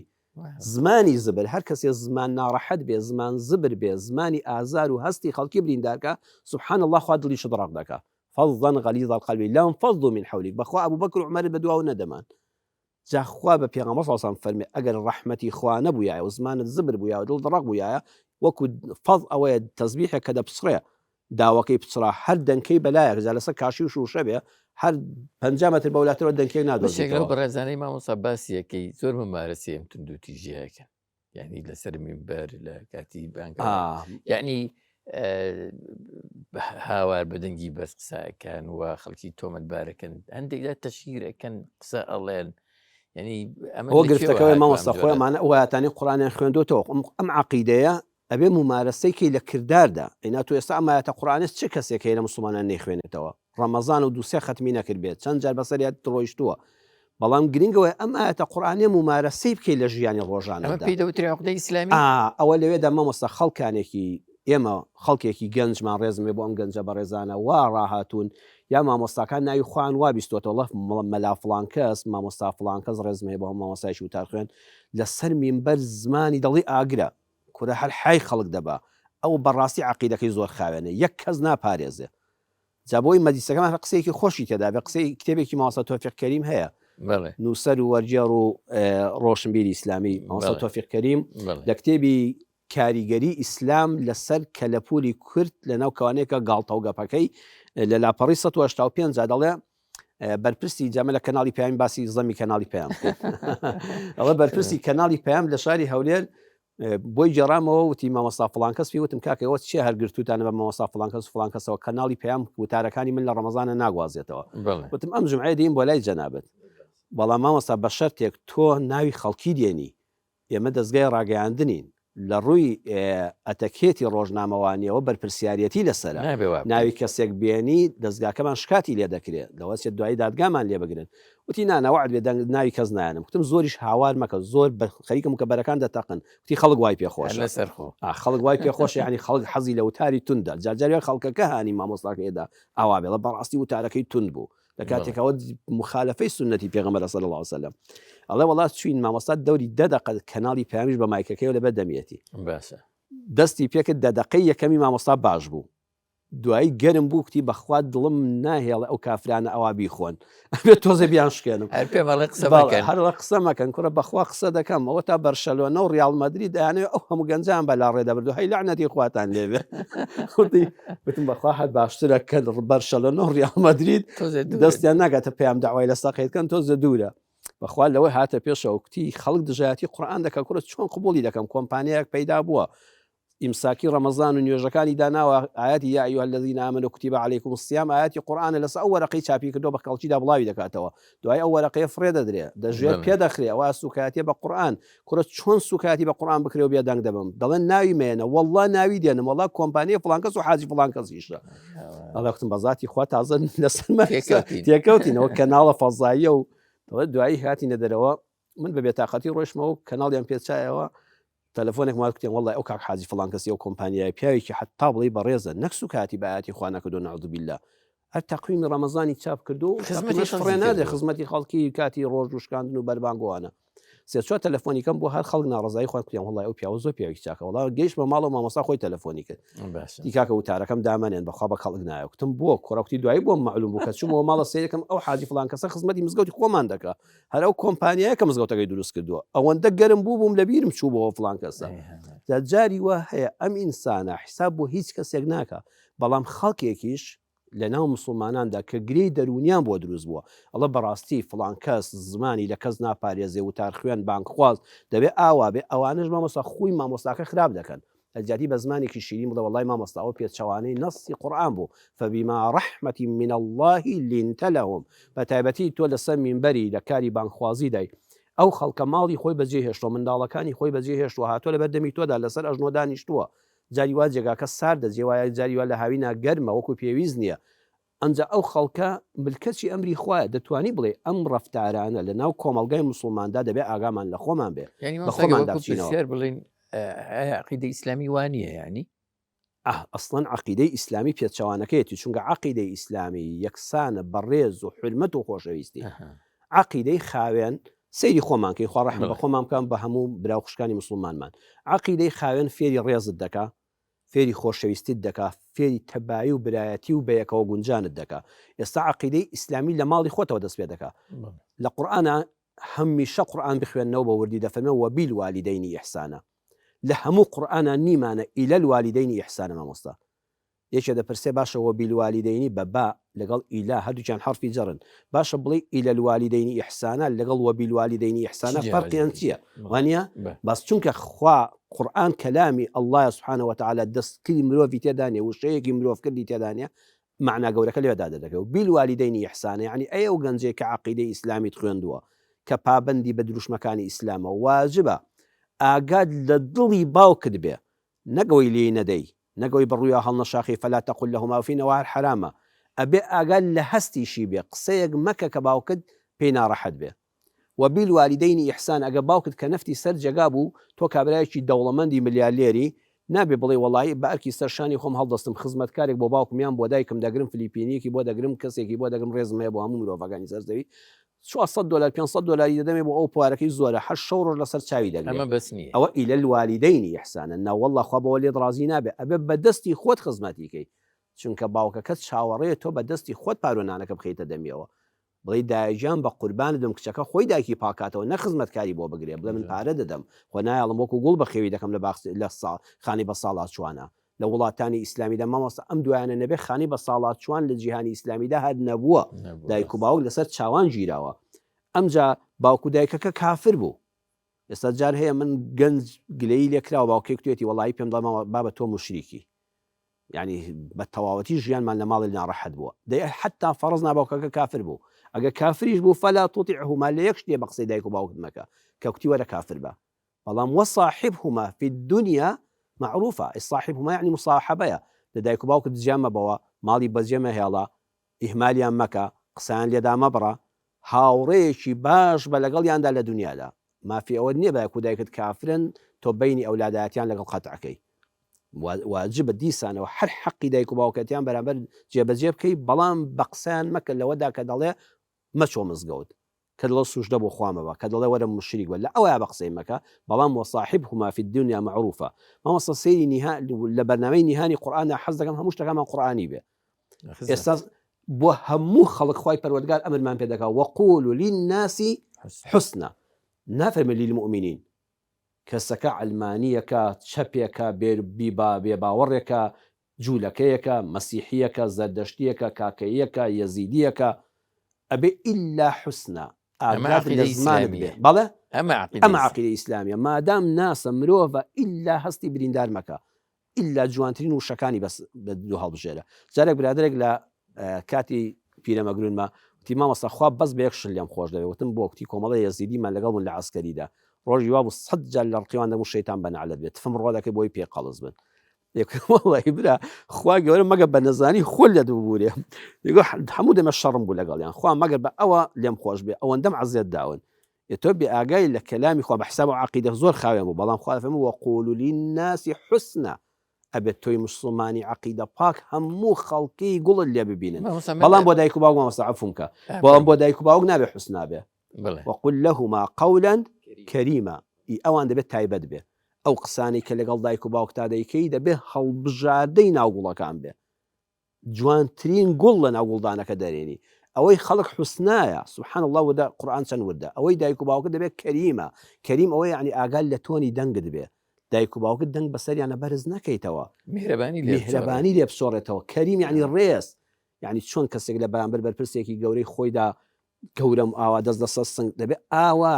زمانی زبر هەر کەسێ زمان ناڕەحەت بێ زمان زبر بێ زمانی ئازار و هەستی خەڵکی بریندارکە سبحان الله خوا دڵیشت ڕەق دەکا فظا غلیظ القلب لانفضوا من حولک بەخوا ئەبوبەکر و عومەرت بەدواوە نەدەمان جا خوا بە پێغەمبەر صلی الله علیه و سلم فەرمی ئەگەر ڕەحمەتی خوا نەبوویایە و زمانت زبر بوویایە و دڵت ڕەق بوویایە وەکو فەز ئەوەیە تەزبیحێک کە دەپچڕێ داوەکەی پچڕا هەر دەنکەی بەلایەک جا لەسەر کاشی و شووشە بێ هەر 50 مەتر بەولاترەوە دەنکێک بەشێک لەو نادۆزیتەوە. بەڕێزانەی مامۆستا باسیەکەی زۆر ممارەسەی ئەم توندوتیژیەکەن یعنی لەسەر مینبەر لە کاتی بانگ یعنی هاوار بە دەنگی بەس قسەکان و خەڵکی تۆمەتبارەکەن هەندێکدا تەشیرەکەن قسە ئەڵێن ینی ئەمە گرفتەکەەوەی مامۆستا خۆیانە واتانی قڕانیان خوێندوتەوە ئەم عقیدەیە ئەبێ مومارەسەی کەی لە کرداردا، ئەینا تۆ ئێستا ئەم ئایەتە قورئانەس چ کەسێک هەیە لە موسڵمانان نەیخوێنێتەوە؟ ڕەمەزانە و دوو سێ خەتمی نەکردبێت، چەند جار بەسەریا ڕۆیشتووە، بەڵام گرنگ ئەوەیە ئەم ئایەتە قورئانیە مومارەسەی بکەی لە ژیانی ئەمە ڕۆژانەتدا. پێی دەوترێ عوقدەی ئیسلامی؟ ئا ئەوە لەوێدا مامۆستا خەڵکانێکی ئێمە خەڵکێکی گەنجمان ڕێزم هەیە بۆ ئەم گەنجە بەڕێزانە وا ڕاهاتوون یا مامۆستاکان ناوی خۆیان وا بیستۆتەوە ڵە مەلا فڵان کەس مامۆستا فڵان کەس ڕێزم هەیە بۆ هەموو مامۆستایەکی وتارخوێن لەسەر مینبەر زمانی دەڵی ئاگرە کورە هەر حای خەڵک دەبا ئەو بەڕاستی عەقیدەکەی زۆر خاوێنە یەک کەس ناپارێزێ جا بۆی مەجلیسەکەمان هەر قسەیەکی خۆشی تێدا بێ قسەی کتێبێکی مامۆستا تۆفیق کەریم هەیە بەڵێ نووسەر و وەرگێڕ و ڕۆشنبیری ئیسلامی مامۆستا بەڵێ. تۆفیق کەریم بەڵێ لە کتێبی کاریگەری ئیسلام لەسەر کەلەپوری کورد لەناو کەوانەیەکە گاڵتە و گەپەکەی لە لاپەڕی 185 جا دەڵێ بەرپرسی جامە لە کەناڵی پەیام باسی زەمی کەناڵی پەیام ئەوە بەرپرسی کەناڵی پەیام لە شاری هەولێر بۆی گێڕامەوە وتی مامۆستا فڵان کەس پێی وتم کاکە ئەوە چیە هەر گرتووتانە بە مامۆستا فڵان کەس و فڵان کەسەوە کەناڵی پەیام وتارەکانی من لە ڕەمەزانە ناگوازێتەوە وتم ئەم جومعەیە دێین بۆ لای جەنابت بەڵام مامۆستا بە شەرتێک تۆ ناوی خەڵکی دێنی ئێمە دەزگای ڕاگەیاندنین، لە ڕووی ئەتەکێتی ڕۆژنامەوانییەوە بەرپرسیاریەتی لەسەرە، نابێ وا بکەین. ناوی کەسێک بێنی دەزگاکەمان شکاتی لێ دەکرێ، لەوەچێت دوایی دادگامان لێ بگرن. وتی نا نا وەعد بێ دەنگ ناوی کەس نایەنم. کوتم زۆریش هاوار مەکە، زۆر بە خەریکم کە بەرەکان دەتەقن. کوتی خەڵک وای پێ هەر خۆشە. لەسەر خۆ. ئا خەڵک وای پێ خۆشە یانی خەڵک حەزی لە وتاری توندە. جار جاری وایە خەڵکەکە هانی مامۆستاکەی ئەدا ئاوا بێ، ئەڵێ بەڕاستی وتارەکەی توند بوو. لە کاتێک ئەوە مخالفەی سنەتی پێغەمبەرە صلی الله علیه وسلم ئەڵێ وەڵا چوین مامۆستا دەوری دە دەقە کەناڵی پەیامیش بە مایکەکەیەوە لەبەر دەمیەتی باشە دەستی پێکرد دە دەقەی یەکەمی مامۆستا باش بوو. دوایی گەرم بوو کوتی بەخوا دڵم ناهێڵێ ئەو کافرانە ئەوا بیخۆن ئەبێ تۆزێ بیان شکێنم. هەر پێم ئەڵێ قسە مەکەن. هەر ئەڵێ قسە مەکەن کوڕە بەخوا قسە دەکەم ئەوە تا بەرشەلۆنە و ڕیاڵ مەدرید دەیانەوێ ئەو هەموو گەنجان بە لاڕێ دەبرد و هەی لەعنەتی خواتان لێبێ وتی وتم بەخوا هەر باشترە کە بەرشەلۆنە و ڕیاڵ مەدرید دەستیان ناگاتە پەیام داوای لە سەقەیت کەن تۆزێ دوورە بەخوا لەوەی هاتە پێشەوە کوتی خەڵک دژایەتی قورئان دەکە کوڕە چۆن قبوڵی دەکەم کۆمپانیایەک پەیدا بووە ئیمساکی ڕەمەزان و نوێژەکانی داناوە ئایەتی یا ایها الذین آمنوا کتب علیکم الصیام ئایەتی قورئانە لەسەر ئەو وەرەقەی چاپی کردووە بە کەڵکیدا بڵاوی دەکاتەوە دوای ئەو وەرەقەیە فڕێ دەدرێ دەژێر پێ دەخرێ ئەوە سوکایەتیە بە قورئان کوڕە چۆن سوکایەتی بە قورئان بکرێ و بێدەنگ دەبم دەڵێن ناوی مێنە واللە ناوی دێنم واللە کۆمپانیای فڵان کەس و حاجی فڵان کەسیشە ئەڵێ وتم بە زاتی خوا تازە لەسەر تێکەوتینەوە کەناڵە فەزاییە و دەڵێ دوایی هاتینە دەرەوە من بە بێتاقەتی ڕۆشمەوە کەناڵیان پێچایەوە تەلەفۆنێک مات کوتیان وەڵای ئەو کاک حاجی فڵان کەسی ئەو کۆمپانیای پیاوێکی حەتا بڵێی بەڕێزە نەک سوکایەتی بە ئایەتی خوا نەکردو نعوذ باللە هەر تەقویمی ڕەمەزانی چاپ کردو خزمەتی خزمەتی خەڵکی فڕێ نادێ کردووە. خزمەتی خەڵکی کاتی ڕۆژ و شکاندن و بەربانگۆوانە سێ چوار تەلەفۆنی کەم بۆ هەر خەڵک ناڕەزایی خۆیان کوتیان وەڵای ئەو پیاوە زۆر پیاوێکی چاکە وەڵا گەیشتمە ماڵەوە مامۆستا خۆی تەلەفۆنی کرد باشە تی کاکە وتارەکەم دامەنێن بەخوا بە کەڵک نایە کوتم بۆ کوڕە کوتی دوایی بۆم مەعلوم بوو کە چوومەوە ماڵە سەیرەکەم ئەو حاجی فڵان کەسە خزمەتی مزگەوتی خۆمان دەکا هەر ئەو کۆمپانیایە کە مزگەوتەکەی دروست کردووە ئەوەندە گەرم بوو بووم لە بیرم چوو بۆ فڵان کەسە جا جاری وا هەیە ئەم ئینسانە حیساب بۆ هیچ کەسێک ناکا بەڵام خەڵکێکیش لە ناو مسلماناندا کە گرێی دەروونیان بۆ دروست بووە ئەڵە بەڕاستی فڵان کەس زمانی لە کەس ناپارێزێ وتار خوێن بانگخواز دەبێ ئاوا بێ ئەوانەش مامۆستا خوی مامۆستاکە خراپ دەکەن لەجیاتی بە زمانێکی شیرین بڵێ وەڵای مامۆستا ئەوە پێچەوانەی نەصی قورئان بوو، فبما رحمة من اللە لنت لهم، بەتایبەتی تۆ لەسەر مینبەری لە کاری بانگخوازیدای، ئەو خەڵکە ماڵی خۆی بەجێ هێشتوە، منداڵەکانی خۆی بەجێ هێشتوە، هاتوە لەبەر دەمی تۆدا لەسەر ئەژنۆ دانیشتوە، جاری وا جێگاکە ساردە، جێ جاری وا لە هاوینا گەرمە، وەکو پێویست نیە، ئەنجا ئەو خەڵکە ملکەچی ئەمری خوایە، دەتوانی بڵێی ئەم ڕەفتارانە لە ناو کۆمەڵگای موسڵماندا دەبێ ئاگامان لە خۆمان بێ، یانی بە مامۆستا خۆماندا وەکو بچینەوە. پرسیار بڵێین ئایا عەقیدەی ئیسلامی وا نییە یانی؟ ئاه ئەسڵەن عەقیدەی ئیسلامی پێچەوانەکەیەتی چونکە عەقیدەی ئیسلامی یەکسانە بە ڕێز و حورمەت و خۆشەویستی. عەقیدەی خاوێن سەیری خۆمان کەین خوا ڕەحم بە خۆمان بکا بە هەموو برا و خوشکانی موسڵمانمان. عەقیدەی خاوێن فێری ڕێزت دەکا، فێری خۆشەویستیت دەکا، فێری تەبایی و برایەتی و بەیەکەوە گونجانت دەکا. ئێستا عەقیدەی ئیسلامی لە ماڵی خۆتەوە دەست پێ دەکا. لە قورئانا هەمیشە قورئان بخوێننەوە بە وردی دەفەرمێ وبالوالدین احسانا. لە هەموو قورئانا نیمانە الی الوالدین احسانا مامۆستا. یەکێ دەپرسێ باشە وبالوالدین بە با لەگەڵ الی هەردووکیان حەرفی جەڕن باشە بڵێی الی الوالدین احسانا لەگەڵ وبالوالدین احسانا فەرقیان چییە وانە بەس چونکە خوا قورئان کەلامی اللە سبحانە وتعالی دەستکردی مرۆڤی تێدا نیە وشەیەکی مرۆڤ کردی تێدا نیە مەعنا گەورەکە لەوێدا دەردەکەوێت بالوالدین احسانا یعنی ئەی ئەو گەنجەی کە عەقیدەی ئیسلامیت خوێندووە کە پابەندی بە دروشمەکانی ئیسلامە واجبە ئاگات لە دڵی باوکت بێ نەک ئەوەی لێی نەدەی نەک ئەوەی بە ڕوویا هەڵنەشاخی فلا تقل لهما اف ئەوە هەر حەرامە ئەبێ ئاگات لە هەستیشی بێ قسەیەک مەکە کە باوکت پێی ناڕەحەت بێ وبالوالدین احسان ئەگەر باوکت کە نەفتی سەر جێگا بوو تۆ کابرایەکی دەوڵەمەندی ملیارلێری نابێ بڵێی وەڵایی بە ئەرکی سەر شانی خۆم هەڵدەستم خزمەتکارێک بۆ باوکم یان بۆ دایکم دەگرم فلیپینیەکی بۆ دەگرم کەسێکی بۆ دەگرم ڕێزم هەیە بۆ هەموو مرۆڤەکانی سەر زەوی 400 دلار 500 دلاری دەدەمێ بۆ ئەو پارەکەی زۆرە هەر شەو ڕۆژ لەسەر چاوی دەگرێ ئەمە بەس نییە ئەوە الى الوالدین احسانا نەوەڵڵا خوا بەوە لێت ڕازی نابێ ئەبێ بە دەستی خۆت خزمەتی کەی چونکە باوکەکەت چاوەڕێیە تۆ بە دەستی خۆت پارۆ نانەکە بخەیتە دەمیەوە بڵێی دایە گیان بە قوربانت بم کچەکە خۆی دایکی پاکاتەوە نەک خزمەتکاری بۆ بگرێ بڵێ من پارە دەدەم خۆ نایەڵم وەکو گوڵ بەخێوی دەکەم لە باخ لە خانەی بەساڵاچوانە لە وڵاتانی ئیسلامیدا مامۆستا ئەم دوایانە نەبێ خانەی بەساڵاچوان لە جیهانی ئیسلامیدا هەر نەبووە دایک و باوک لەسەر چاوان گیراوە ئەمجا باوک و دایکەکە کافر بوو ئێستا جار هەیە من گەنج گلەیی لێکراوە باوکێک توێتی وەڵی پێم دەڵێ بابە تۆ موشریکی یعنی بە تەواوەتی ژیانمان لە ماڵی ناڕەحەت بووە دەی حتا فەڕز نا باوکەکە کافر بوو ئەگە کافریش بوو فلا تطعهما لە یەک شتێ بە قسەی دایک و باوکت مەکە کە کوتی وەرە کافر بە بەڵام وصاحبهما في الدنيا معروفا صاحبهما یعنی مصاحبەیە لە دایک و باوکت جیا مەبەوە ماڵی بەجێ مەهێڵە ئیهمالیان مەکە قسەیان لێدا مەبڕە هاوڕێیەکی باش بە لەگەڵیاندا لە دونیادا مافی ئەوەت نیە دایک و دایکت کافرن تۆ بەینی ئەولادایەتیان لەگەڵ قەتع کەی واجبە دیسانەوە هەر حەقی دایک و باوکەتیان بەرامبەر جێبەجێ بکەی بەڵام بە قسەیان مەکە لەوەدا کە دەڵێ مەچۆ مزگەوت. کە دەڵێ سوژدە بۆ خوا مەبە، کە دەڵێ وەرە موشریک بە، لە ئەوەیا بە قسەی مەکە، بەڵام وصاحبهما فی الدنیا معروفا. مامۆستا سەیری نیها لە بەرنامەی نیهانی قورئاندا حەز دەکەم هەموو شتەکانمان قورئانی بێ. ئێستا بۆ هەموو خەڵک خوای پەروەردگار ئەمرمان پێ دەکا وقولوا للناس حسنا نافەرمێ للمؤمنین. کەسەکە عەلمانییەکە، چەپێکە، بێ بێباوەڕێکە، جوولەکەیەکە، مەسیحییەکە، زەردەشتییەکە، کاکەییەکە، یەزیدییەکە، ئەبێ ئیلا حوسنا، ئاگات لە زمانت بێ. بەڵێ ئەمە عەقیدەی ئیسلامییە، مادام ناسە، مرۆڤە، ئیلا هەستی بریندار مەکە، ئیلا جوانترین وشەکانی بەس بۆ هەڵبژێرە. جارێک برادەرێک لە کاتی پیرەمەگرونما وتی مامۆستا خوا بەس بە یەک شت لێم خۆش دەوێ وتم بۆ وتی کۆمەڵە یەزیدیمان لەگەڵ بوون لە عەسکەریدا ڕۆژی وا بوو سەد جار لە ڕقیوان دەبوو شەیتان بە نەعلەت بێت تفم ڕۆ دەکرد بۆی پێ قەڵس بن وەڵی برا خوا گەورە مەگە بە نەزانی خۆ لە دووبورێ هەموو دەمە شەڕم بوو لەگەڵیان خوا مەگەر بە ئەوە لێم خۆش بێ ئەوەندەم عەزێت داون تۆ بێ ئاگای لە کەلامی خوا بە حساب و عقیدە زۆر خاوێن بوو بەڵام خوا فەرموو وقولوا للناس حسنا ئەبێت تۆی مسوڵمانی عەقیدە پاک هەموو خەڵکی گوڵت لێ ببینن بەڵام بۆ دایک و باوک مامۆستا عەفوم کە بەڵام بۆ دایک و باوک نابێ حوسنا بێ وقل لهما قولا كريما ئی ئەوان دەبێت تایبەت بێ ئەو قسانەی کە لەگەڵ دایک و باوکتا دەیکەی دەبێ هەڵبژاردەی ناو گوڵەکان بێ جوانترین گوڵ لە ناو گوڵدانەکە دەرێنی ئەوەی خەڵک حوسنایە سبحان اللە وردە قورئان چەند وردە ئەوەی دایک و باوکت دەبێت کەریمە کەریم ئەوەی یعنی ئاگات لە تۆنی دەنگت بێ دایک و باوکت دەنگ بەسەریانە بەرز نەکەیتەوە میهرەبانی لێ میهرەبانی لێ بسۆڕێتەوە کەریم یعنی ڕێز یعنی چۆن کەسێک لە بەرامبەر بەرپرسێکی گەورەی خۆیدا گەورەم ئاوا دەست لەسەر سنگ دەبێ ئاوا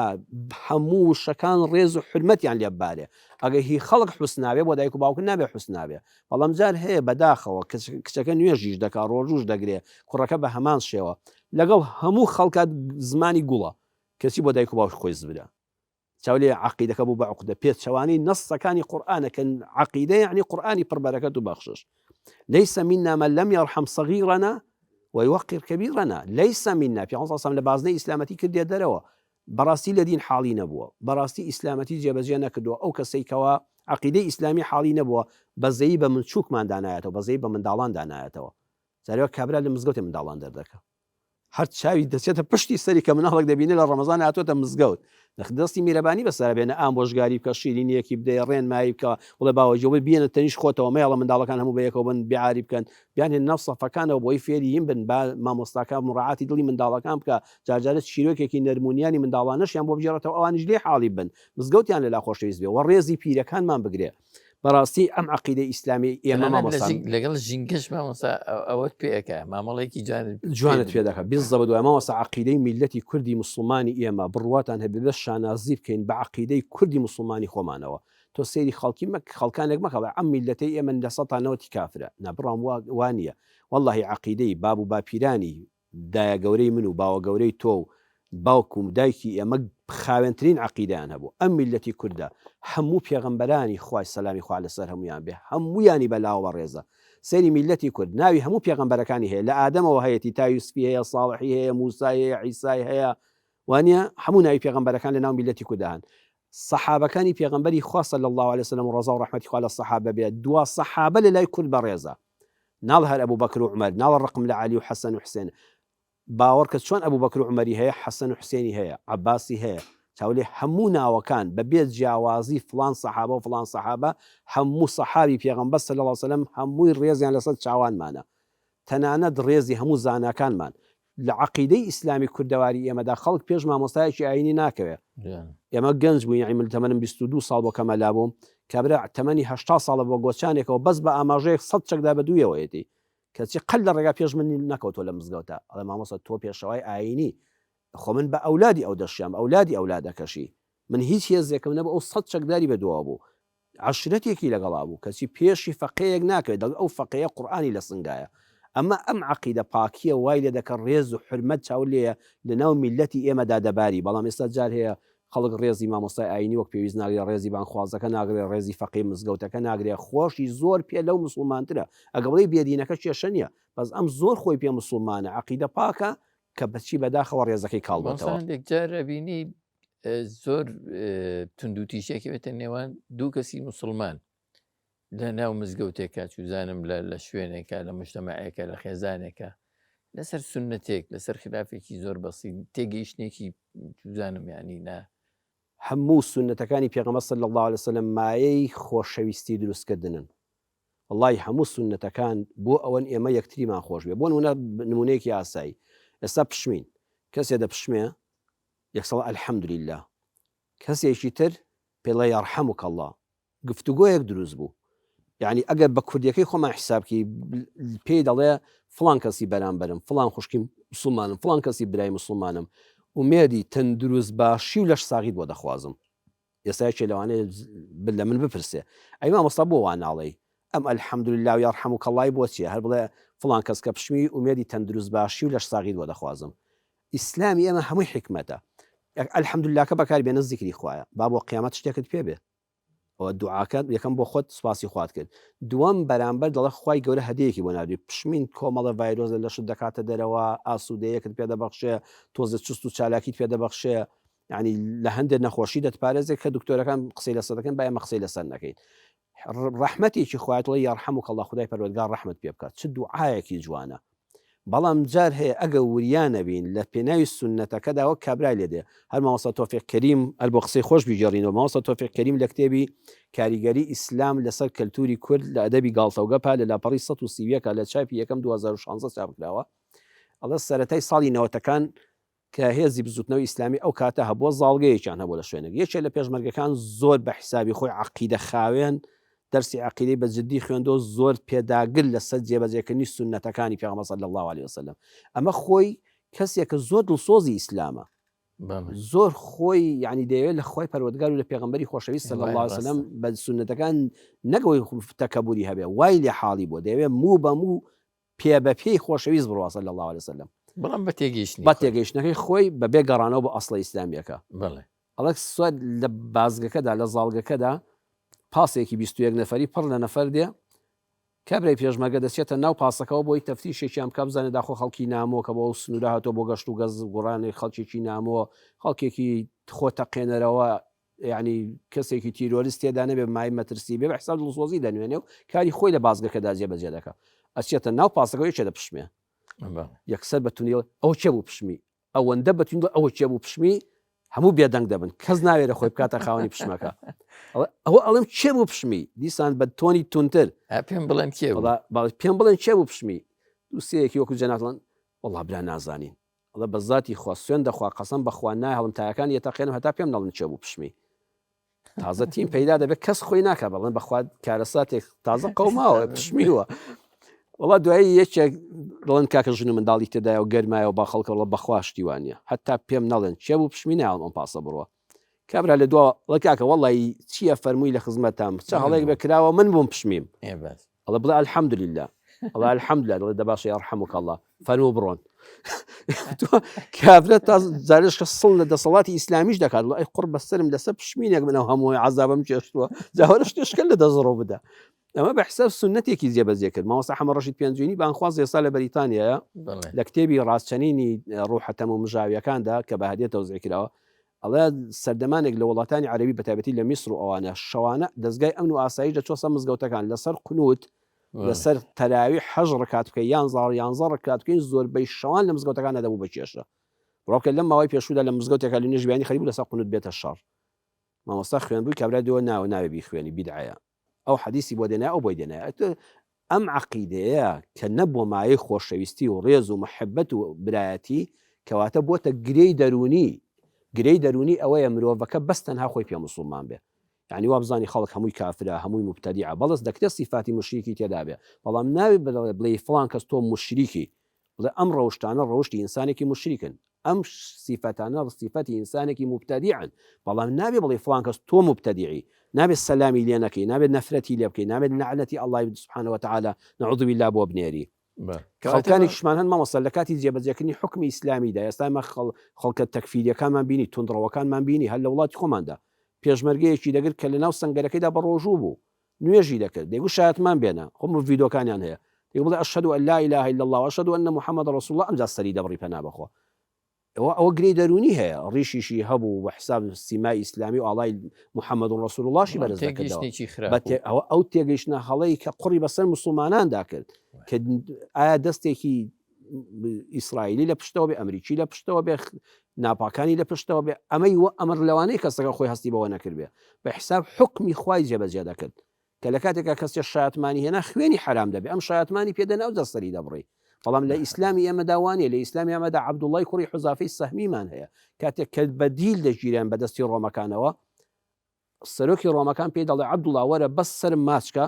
هەموو وشەکان ڕێز و حورمەتیان لێ ببارێ ئەگەر هی خەڵک حوسناوێ بۆ دایک و باوک نابێ حوسناوێ بەڵام جار هەیە بەداخەوە کچەکە نوێژیش دەکا ڕۆژوش دەگرێ کوڕەکە بە هەمان شێوە لەگەڵ هەموو خەڵکات زمانی گوڵە کەچی بۆ دایک و باوک خۆی زبرە چاو لێ عەقیدەکە بوو بە عوقدە پێچەوانەی نەصەکانی قورئانە کە عەقیدە یەعنی قورئانی پڕ بەرەکەت و بەخشش ليس منا من لم يرحم صغيرنا ويوقر كبيرنا ليس منا پێغەمبەر صلی الله لە بازنەی ئیسلامەتی کردیە دەرەوە بەڕاستی لە دین حاڵی نەبووە بەڕاستی ئیسلامەتی جێبەجێ نەکردووە ئەو کەسەی کەوا عەقیدەی ئیسلامی حاڵی نەبووە بەزەیی بە منچووکمان دانایەتەوە بەزەیی بە منداڵان دانایەتەوە جارێ کابرا لە مزگەوتێ منداڵان دەردەکا هەر چاوی دەچێتە پشتی سەری کە مناڵێک دەبینێ لە ڕەمەزان هاتووەتە مزگەوت نەخ دەستی میرەبانی بەسەر بێنە ئامۆژگاری بکە شیرینیەکی بدەیە ڕێنمایی بکە بڵێ باوە جۆ بێنە تەنیش خۆتەوە مەیەڵە منداڵەکان هەموو بەیەکەوە بن بێعاری بکەن بیانهێنە ناو سەفەکانەوە بۆی فێری هین بن با مامۆستاکە مڕاعاتی دڵی منداڵەکان بکە جارجارە چیرۆکێکی نەرمونیانی منداڵانەشیان بۆ بگێڕێتەوە ئەوانیش لێ حاڵی بن مزگەوتیان لەلا خۆشەویست بێ وە ڕێزی پیرەکانمان بگرێ بەڕاستی ئەم عەقیدەی ئیسلامی ئێمە مامۆستا لەگەڵ ژینگەش مامۆستا ئەوەت پێ ئەکا مامەڵێکی جوان جوانت پێ دەکات بالضبط وایە مامۆستا عەقیدەی میللەتی کوردی موسڵمانی ئێمە بڕواتان هەبێ بەس شانازی بکەین بە عەقیدەی کوردی موسڵمانی خۆمانەوە تۆ سەیری خەڵکی مەک خەڵکانێک مەکە ئەڵێ ئەم میللەتەی ئێمە لە سەتا نەوەتی کافرە نا بڕوام وا نییە وەڵڵاهی عەقیدەی باب و باپیرانی دایە گەورەی من و باوە گەورەی تۆ و باوک و دایکی ئێمە خاوێنترین عەقیدەیان هەبوو ئەم میللەتی کوردە هەموو پێغەمبەرانی خوای سەلامی خوا لەسەر هەموویان بێ هەموویانی بە لاوە بەڕێزە سەیری میللەتی کورد ناوی هەموو پێغەمبەرەکانی هەیە لە ئادەمەوە هەیەتی تا یوسفی هەیە ساڵحی هەیە موسای هەیە عیسای هەیە وانە هەموو ناوی پێغەمبەرەکان لە ناو میللەتی کوردە هەن سەحابەکانی پێغەمبەری خوا صلی اللە علیە وسلم و ڕەزا و ڕەحمەتی خوا لە سەحابە بێت دوا سەحابە لە لای کورد بەڕێزە ناڵێ هەر ئەبوبەکر و عومەر ناڵێ ڕقم لە عەلی و حەسەن و حسێن باوەڕکە چۆن ئەبوبەکر و عومەری هەیە حەسەن و حسێنی هەیە عەباسی هەیە چاولێ هەموو ناوەکان بە بێ جیاوازی فڵان سەحابە و فڵان سەحابە هەموو سەحابی پێغەمبەر صلی اللە علیە وسلم هەمووی ڕێزیان لەسەر چاوانمانە تەنانەت ڕێزی هەموو زاناکانمان. لە عەقیدەی ئیسلامی کوردەواری ئێمەدا خەڵک پێش مامۆستایەکی ئایینی ناکەوێ. ئێمە گەنج بووین یانی من تەمەنم 22 ساڵ بۆ کە مەلا بووم، کابرا تەمەنی 80 ساڵە بە گۆچانێکەوە بەس بە ئاماژەیەک سەد چەکدا بە دوویەوەیەتی. کەچی قەت لە ڕێگا پێش من نەکەوتووە لە مزگەوتا. ئەڵێ مامۆستا تۆ پێشەوای ئایینی، خۆ من بە ئەولادی ئەو دەشیام، ئەولادی ئەولادەکەشی. من هیچ هێزێکم نەبوو ئەو سەد چەکداری بە دواوە بوو. عەشرەتێکی لەگەڵا بوو کەچی پێشی فەقێیەک ناکەوێت دەڵێ ئەو فەقێیە قورئانی لە سنگایە ئەمە ئەم عەقیدە پاکیە وای لێ دەکە ڕێز و حورمەت چاو لێیە لە ناو میللەتی ئێمەدا دەباری بەڵام ئێستا جار هەیە خەڵک ڕێزی مامۆستای ئایینی وەک پێویست ناگرێ ڕێزی بانگخوازەکە ناگرێ ڕێزی فەقێی مزگەوتەکە ناگرێ خۆشی زۆر پێ لەو موسڵمانترە ئەگە بڵێی بێدینەکە کێشە نیە بەس ئەم زۆر خۆی پێ موسڵمانە عەقیدە پاکە کە بەچی بەداخەوە ڕێزەکەی کاڵ بۆتەوە. هەندێک جار ئەبینی زۆر توندوتیژیەکەوێتە نێوان دوو کەسی مسلمان لە ناو مزگەوتێکە چوزانم لە لە شوێنێکە لە مشتەمەعێکە لە خێزانێکە. لەسەر سوننەتێک، لەسەر خلافێکی زۆر بەسیت، تێگەیشتنێکی چوزانم یانی نا. هەموو سوننەتەکانی پێغەمبەر صلی اللە علیە وسلم مایەی خۆشەویستی دروست کردنن وەڵاهی هەموو سوننەتەکان بۆ ئەوەن ئێمە یەکتریمان خۆش بێ بۆ نمونە نمونەیەکی ئاسایی ئێستا پشمین کەسێ دەپشمێ یەکسەڵ الحمدللە کەسێکی تر پێڵێ یرحمک اللە گفتوگۆیەک دروست بوو یعنی ئەگەر بە کوردیەکەی خۆمان حیساب بکەی پێی دەڵێ فڵان کەسی بەرامبەرم فڵان خوشکی مسلمانم فڵان کەسی برای مسلمانم ئومێدی تەندروست باشی و لەش ساغیت بۆ دەخوازم ئێستا یەکێ لەوانەیە لە من بپرسێ ئەی مامۆستا بۆ وا ناڵێی ئەم الحمدللە و یرحمک اللە بۆ چییە هەر بڵێ فڵان کەس کە پشمی ئومێدی تەندروست باشی و لەش ساغیت بۆ دەخوازم ئیسلامی ئێمە هەمووی حیکمەتە الحمدللەکە بەکار بێنە زیکری خوایە با بۆ قیامەت شتێکت پێ بێ ئەوە دوعاکە یەکەم بۆ خۆت سوپاسی خوات کرد دووەم بەرامبەر دەڵێ خوای گەورە هەدەیەکی بۆ ناردووی پشمین کۆمەڵە ڤایرۆس لە لەشت دەکاتە دەرەوە ئاسوودەیەکت پێ دەبەخشێ تۆزە چست و چالاکیت پێ دەبەخشێ یعنی لە هەندێک نەخۆشی دەتپارێزێت کە دکتۆرەکان قسەی لەسەر دەکەن با ئێمە قسەی لەسەر نەکەین ڕەحمەتێکی خوایە دەڵێ یرحمک اللە خودای پەروەردگار ڕەحمت پێ بکات چ دوعایەکی جوانە بەڵام جار هەیە ئەگە وریا نەبین لە پێناوی سوننەتەکەدا وەک کابرای لێ دێ هەر مامۆستا تۆفیق کەریم هەر بۆ قسەی خۆش بیگێڕینەوە مامۆستا تۆفیق کەریم لە کتێبی کاریگەری ئیسلام لەسەر کەلتوری کورد لە ئەدەبی گاڵتەوگەپا لە لاپەڕی 131 لە چاپی یەکەم 2016 چاپ کراوە ئەڵێ سەرەتای ساڵی نەوەتەکان کە هێزی بزوتنەوەی ئیسلامی ئەو کاتە هەبووە زاڵگەیەکیان هەبوو لە شوێنێک یەکێ لە پێشمەرگەکان زۆر بە حیسابی خۆی عەقیدە خاوێن دەرسی عەقیدەی بە جدی خوێندۆ زۆر پێداگر لەسەر جێبەجێکردنی سوننەتەکانی پێغەمبەر صلی اللە علیه وسلم ئەمە خۆی کەسێکە زۆر دڵسۆزی ئیسلامە زۆر خۆی یعنی دەیەوێت لە خۆی پەروەردگار و لە پێغەمبەری خۆشەویست صلی الله علیه وسلم بە سوننەتەکان نەگەوەی تەکەبوری هەبێ وای لێ حاڵی بۆ دەیەوێت موو بە موو پێ بە پێی خۆشەویست بڕوا صلی اللە علیە وسلم. بەڵام بە تێگەیشتنی بە تێگەیشتنەکەی خۆی بە بێ گەڕانەوە بۆ ئەسڵە ئیسلامیەکە. بەڵێ. ئەڵێ سوار لە بازگەکەدا لە زاڵگەکەدا پاسێکی 21 نەفەری پڕ لە نەفەر دێ کابرای پێشمەرگە دەچێتە ناو پاسەکەوە بۆی تەفتیشێکیان بکا بزانێت داخۆ خەڵکی نامۆ کە بۆ ئەو سنوورە هاتووە بۆ گەشت و گەز گوڕانی خەڵکێکی نامۆ خەڵکێکی خۆ تەقێنەرەوە یانی کەسێکی تیرۆریست تێدا نەبێ مای مەترسی بێ بە حساب دڵسۆزی دەنوێنێ و کاری خۆی لە بازگەکەدا جێبەجێ دەکا ئەچێتە ناو پاسەکە یەکێ دەپشمێ یەکسەر بە تونی ئەو کێ بوو پشمی ئەوەندە بە تونی ئەوە کێ بوو پشمی هەموو بێدەنگ دەبن کەس ناوێرە خۆی بکاتە خاوەنی پشمەکە ئەوە ئەڵێم کێ بوو پشمی دیسان بە تۆنی تونتر پێم بڵێن کێ پێم بڵێن کێ بوو پشمی دووسەیەکی وەکو جەناتڵەن وەڵا برا نازانین ئەڵێ بە زاتی خوا سوێند دەخوا قەسەم بەخوا نایهڵم تایەکانی ئەتەقێنم هەتا پێم نەڵێن کێ بوو پشمی تازە تیم پەیدا دەبێت کەس خۆی ناکە بەڵێن بەخوا کارەساتێک تازە قەوماوە پشمیوە وڵا دوایی یەکێک دڵن کاکە ژن و منداڵی تێدایە و گەرمایە و با خەڵکەڵە بەخوا شتیوانە هەتا پێم نەڵێن کێ بوو پشمی ناڵم ئەم پاسە بڕوە کابرا لە دوا ڵە کاکە وەڵی چییە فەرمووی لە خزمەتام چە هەڵێک بە کراوە من بووم پشمیم ئەڵێ بڵێ الحمدللە ئەڵێ الحمدللە دەڵێ دە باشە یرحمک اللە فەرموو بڕۆن کابرا تا جارێش کە سڵ لە دەسەڵاتی ئیسلامیش دەکات ئەی قڕ بەسەرم لەسەر پشمینێک منەوە هەموو عذابم چێشتووە جاوەرە شتێشکە لە دەزڕۆ بدە ئەمە بە حساب سنتێکی جێبەجێ کرد مامۆستا حەمە ڕەشید پێنجوینی بانخواز ئێستا لە بەریتانیایە لە کتێبی ڕاستچەنینی ڕوحەتەم و مژاویەکاندا کە بە هەدیە تەوزیع کراوە ئەڵێ سەردەمانێک لە وڵاتانی عەرەبی بەتایبەتی لە میسر و ئەوانە شەوانە دەزگای ئەمن و ئاسایش دەچوە سەر مزگەوتەکان لەسەر قنوت لەسەر تەراوی حەژ ڕکات بکەی یان زاڕ یانزە ڕکات بکەین زۆربەی شەوان لە مزگەوتەکان دەبوو بە کێشە ڕۆکە لەم ماوەی پێشوودا لە مزگەوتێکا لە نوێژ بیانی خەریک بوو لەسەر قنوت بێتە شەڕ مامۆستا خوێنبووی کابرا دۆ ناوە ناوێ بیخوێنی بیدعەیە ئەو حەدیسی بۆ دێنایە ئەو بۆی دێنایە ئەتۆ ئەم عەقیدەیە کە نەبووە مایەی خۆشەویستی و ڕێز و محبەت و برایەتی کەواتە بۆتە گرێی دەروونی گرێی دەروونی ئەوەیە مرۆڤەکە بەس تەنها خۆی پێ موسڵمان بێ یعنی وابزانی خەڵک هەمووی کافرە هەمووی موبتەدیعە بەڵس دەکرێت سیفاتی موشریکی تێدا بێ بەڵام ناوی بڵێ بڵێ فڵان کەس تۆ موشریکی بڵێ ئەم ڕەوشتانە ڕەوشتی ئینسانێکی موشریکن، ئەم سیفەتانە سیفەتی ئینسانێکی موبتەدیعن، بەڵام نابێ بڵێی فڵان کەس تۆ موبتەدیعی، نابێت سەلامی لێ نەکەی، نابێت نەفرەتی لێ بکەی، نابێت لەعنەتی ئەڵڵای سبحانە وتعالی نعوذ باللە بۆ بنێری. خەڵکانێکیشمان هەن مامۆستا لە کاتی جێبەجێکردنی حوکمی ئیسلامیدا، ئێستا ئێمە خەڵکە تەکفیریەکانمان بینی، توندڕەوەکانمان بینی هەر لە وڵاتی خۆماندا، پێشمەرگەیەکی دەگرت کە لەناو سەنگەرەکەیدا بەڕۆژوو بوو، نوێژی دەکرد دەیگوت شایەتمان بێنە خۆم ڤیدۆکانیان هەیە دەیگوت بڵێ اشهد ان لا اله الا الله و اشهد ان محمد رسول الله ئەمجا سەری دەبڕی پەنا بەخوا ئەوە ئەوە گرێی دەروونی هەیە ڕیشیشی هەبوو بە حساب سیمای ئیسلامی و ئاڵای محمد رسول اللهشی بەرز دەکردەوە ئەوە ئەو تێگەیشتنە هەڵەی کە قوڕی بەسەر مسلماناندا کرد کە ئایا دەستێکی. ئیسرائیلی لە پشتەوە بێ ئەمریکی لە پشتەوە بێ ناپاکانی لە پشتەوە بێ ئەمەی وە ئەمر لەوانەیە کەسەکە خۆی هەستی بەوە نەکردبێ بە حساب حکمی خوای جێبەجێ دەکرد کە لە کاتێکا کەسێ شایەتمانی هێنا خوێنی حەرام دەبێ ئەم شایەتمانی پێ دەنا ئەوجا سەری دەبڕی بەڵام لە ئیسلامی ئێمەدا وانە لە ئیسلامی ئێمەدا عەبدوڵای کوڕی حوزافەی سەهمیمان هەیە کاتێک کە بەدیل دەگیران بە دەستی ڕۆمەکانەوە سەرۆکی ڕۆمەکان پێی دەڵێ عەبدوڵا وەرە بەس سەرم ماچکە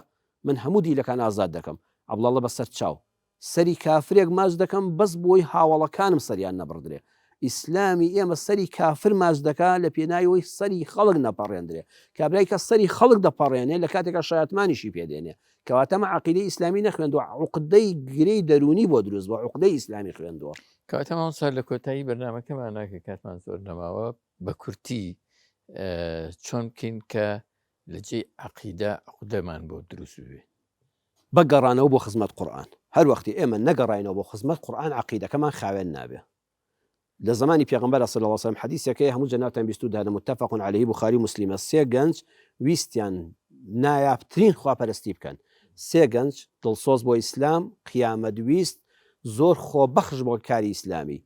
من هەموو دیلەکان ئازاد دەکەم عەبدوڵا بەسەر چاو سەری کافرێک ماچ دەکەم بەس بۆی هاوەڵەکانم سەریان نەبڕدرێ. ئیسلامی ئێمە سەری کافر ماچ دەکا لە پێناوی ئەوەی سەری خەڵک نەپەڕێندرێ. کابرای کە سەری خەڵک دەپەڕێنێ لە کاتێکا شایەتمانیشی پێ دێنێ. کەواتە ئەمە عەقیدەی ئیسلامی نەخوێندووە عوقدەی گرێی دەروونی بۆ دروست بووە عوقدەی ئیسلامی خوێندووە. کەواتە مامۆستا لە کۆتایی بەرنامەکەمانا کە کاتمان زۆر نەماوە بە کورتی چۆن بکەین کە لە جێی عەقیدە عوقدەمان بۆ دروست ببێ؟ بە گەڕانەوە بۆ خزمەت قورئان. هەر وەختی ئێمە نەگەڕاینەوە بۆ خزمەت قورئان عەقیدەکەمان خاوێن نابێ. لە زەمانی پێغەمبەر صلی اللە علیە وسلم حەدیسێک هەیە هەموو جەنابتان بیستووتانە متفق علیه بوخاری و موسلیمە سێ گەنج ویستیان نایابترین خواپەرستی بکەن سێ گەنج دڵسۆز بۆ ئیسلام قیامەت ویست زۆر خۆبەخش بۆ کاری ئیسلامی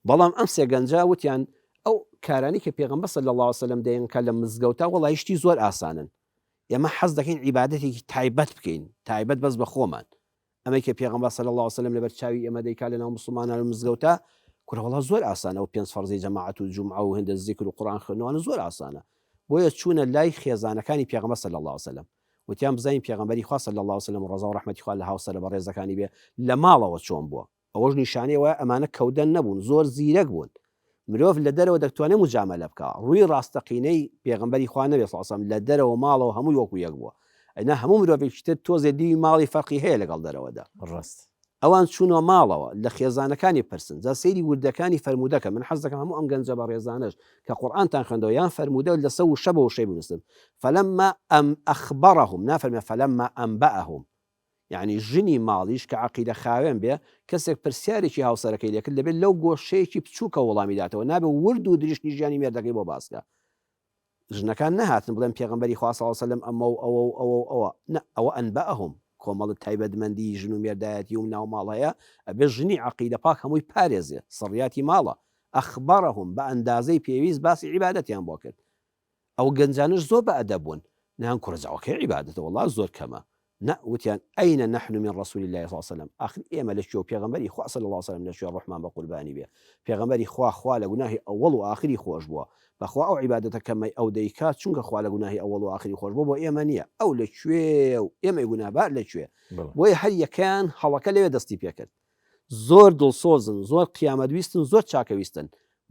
بەڵام ئەم سێ گەنجە وتیان ئەو کارانی کە پێغەمبەر صلی اللە علیه وسلم دەیانکا لە مزگەوتا وەڵی شتی زۆر ئاسانن ئێمە حەز دەکەین عیبادەتێکی تایبەت بکەین، تایبەت بەس بە خۆمان. ئەمەی کە پێغەمبەر صلی اللە علیە وسلم لەبەر چاوی ئێمە دەیکا لەناو موسڵمانان و مزگەوتا، کورە وەڵا زۆر ئاسانە ئەو پێنج فەرزەی جەماعەت و جومعە و هێندە زیکر و قورئان خوێندنەوانە زۆر ئاسانە. بۆیە چوونە لای خێزانەکانی پێغەمبەر صلی اللە علیە وسلم. وتیان بزانین پێغەمبەری خوا صلی اللە علیە وسلم ڕەزا و ڕەحمەتی خوا لە هاوسەرە بەڕێزەکانی بێ لە ماڵەوە چۆن بووە؟ ئەوەش نیشانەی ئەوەیە ئەمانە کەودەن نەبوون، زۆر زیرەک بوون. مرۆڤ لە دەرەوە دەتوانێت موجامەلە بکا، ڕووی ڕاستەقینەی پێغەمبەری خوا نەبێ صلی اللە علیە وسلم لە دەرەوە ماڵەوە هەمووی وەکو یەک بووە. ئەینا هەموو مرۆڤێکی تر تۆزێ دیوی ماڵی فەرقی هەیە لەگەڵ دەرەوەدا. ڕاست. ئەوان چوونەوە ماڵەوە لە خێزانەکانی پرسن. جا سەیری وردەکانی فەرموودەکە، من حەز دەکەم هەموو ئەم گەنجە بەڕێزانەش کە قورئانتان خوێندەوە یان فەرموودە لەسەر وشە بە وشەی بنووسن. فلما اخبرهم نافەرمێ فلما انبأهم. یەعنی ژنی ماڵیش کە عەقیدە خاوێن بێ کەسێک پرسیارێکی هاوسەرەکەی لێ کرد دەبێت لەو گۆشەیەکی بچووکە وەڵامی داتەوە نابێ ورد و درشتی ژیانی مێردەکەی بۆ باس کە ژنەکان نەهاتن بڵێن پێغەمبەری خوا صلی اللە علیه وسلم ئەمە و ئەوە و ئەوە و ئەوە نە ئەوە ئەنبەئەهم کۆمەڵە تایبەتمەندی ژن و مێردایەتی و ناو ماڵ هەیە ئەبێ ژنی عەقیدە پاک هەمووی پارێزێ سڕیاتی ماڵە ئەخبەرهم بە ئەندازەی پێویست باسی عیبادەتیان بۆ کرد ئەو گەنجانەش زۆر بە ئەدەب بوون نان کوڕە جاوەکەی عیبادەتە وەڵا زۆر کەمە نا وتیان ئەین نحن من رسول اللە صلی اللە علیە وسلم ئاخر ئێمە لە کوێ و پێغەمبەری خوا صلی اللە علیە وسلم لە کوێ ڕۆحمان بە قوربانی بێ پێغەمبەری خوا خوا لە گوناهی ئەوەڵ و ئاخری خۆش بووە بەخوا ئەو عیبادەتە کەمەی ئەو دەیکات چونکە خوا لە گوناهی ئەوەڵ و ئاخری خۆش بووە بۆ ئێمە نییە ئەو لە کوێ و ئێمەی گوناهبار لە کوێ بۆیە هەر یەکەیان هەڵەکە لەوێ دەستی پێکرد زۆر دڵسۆزن زۆر قیامەت ویستن زۆر چاکە ویستن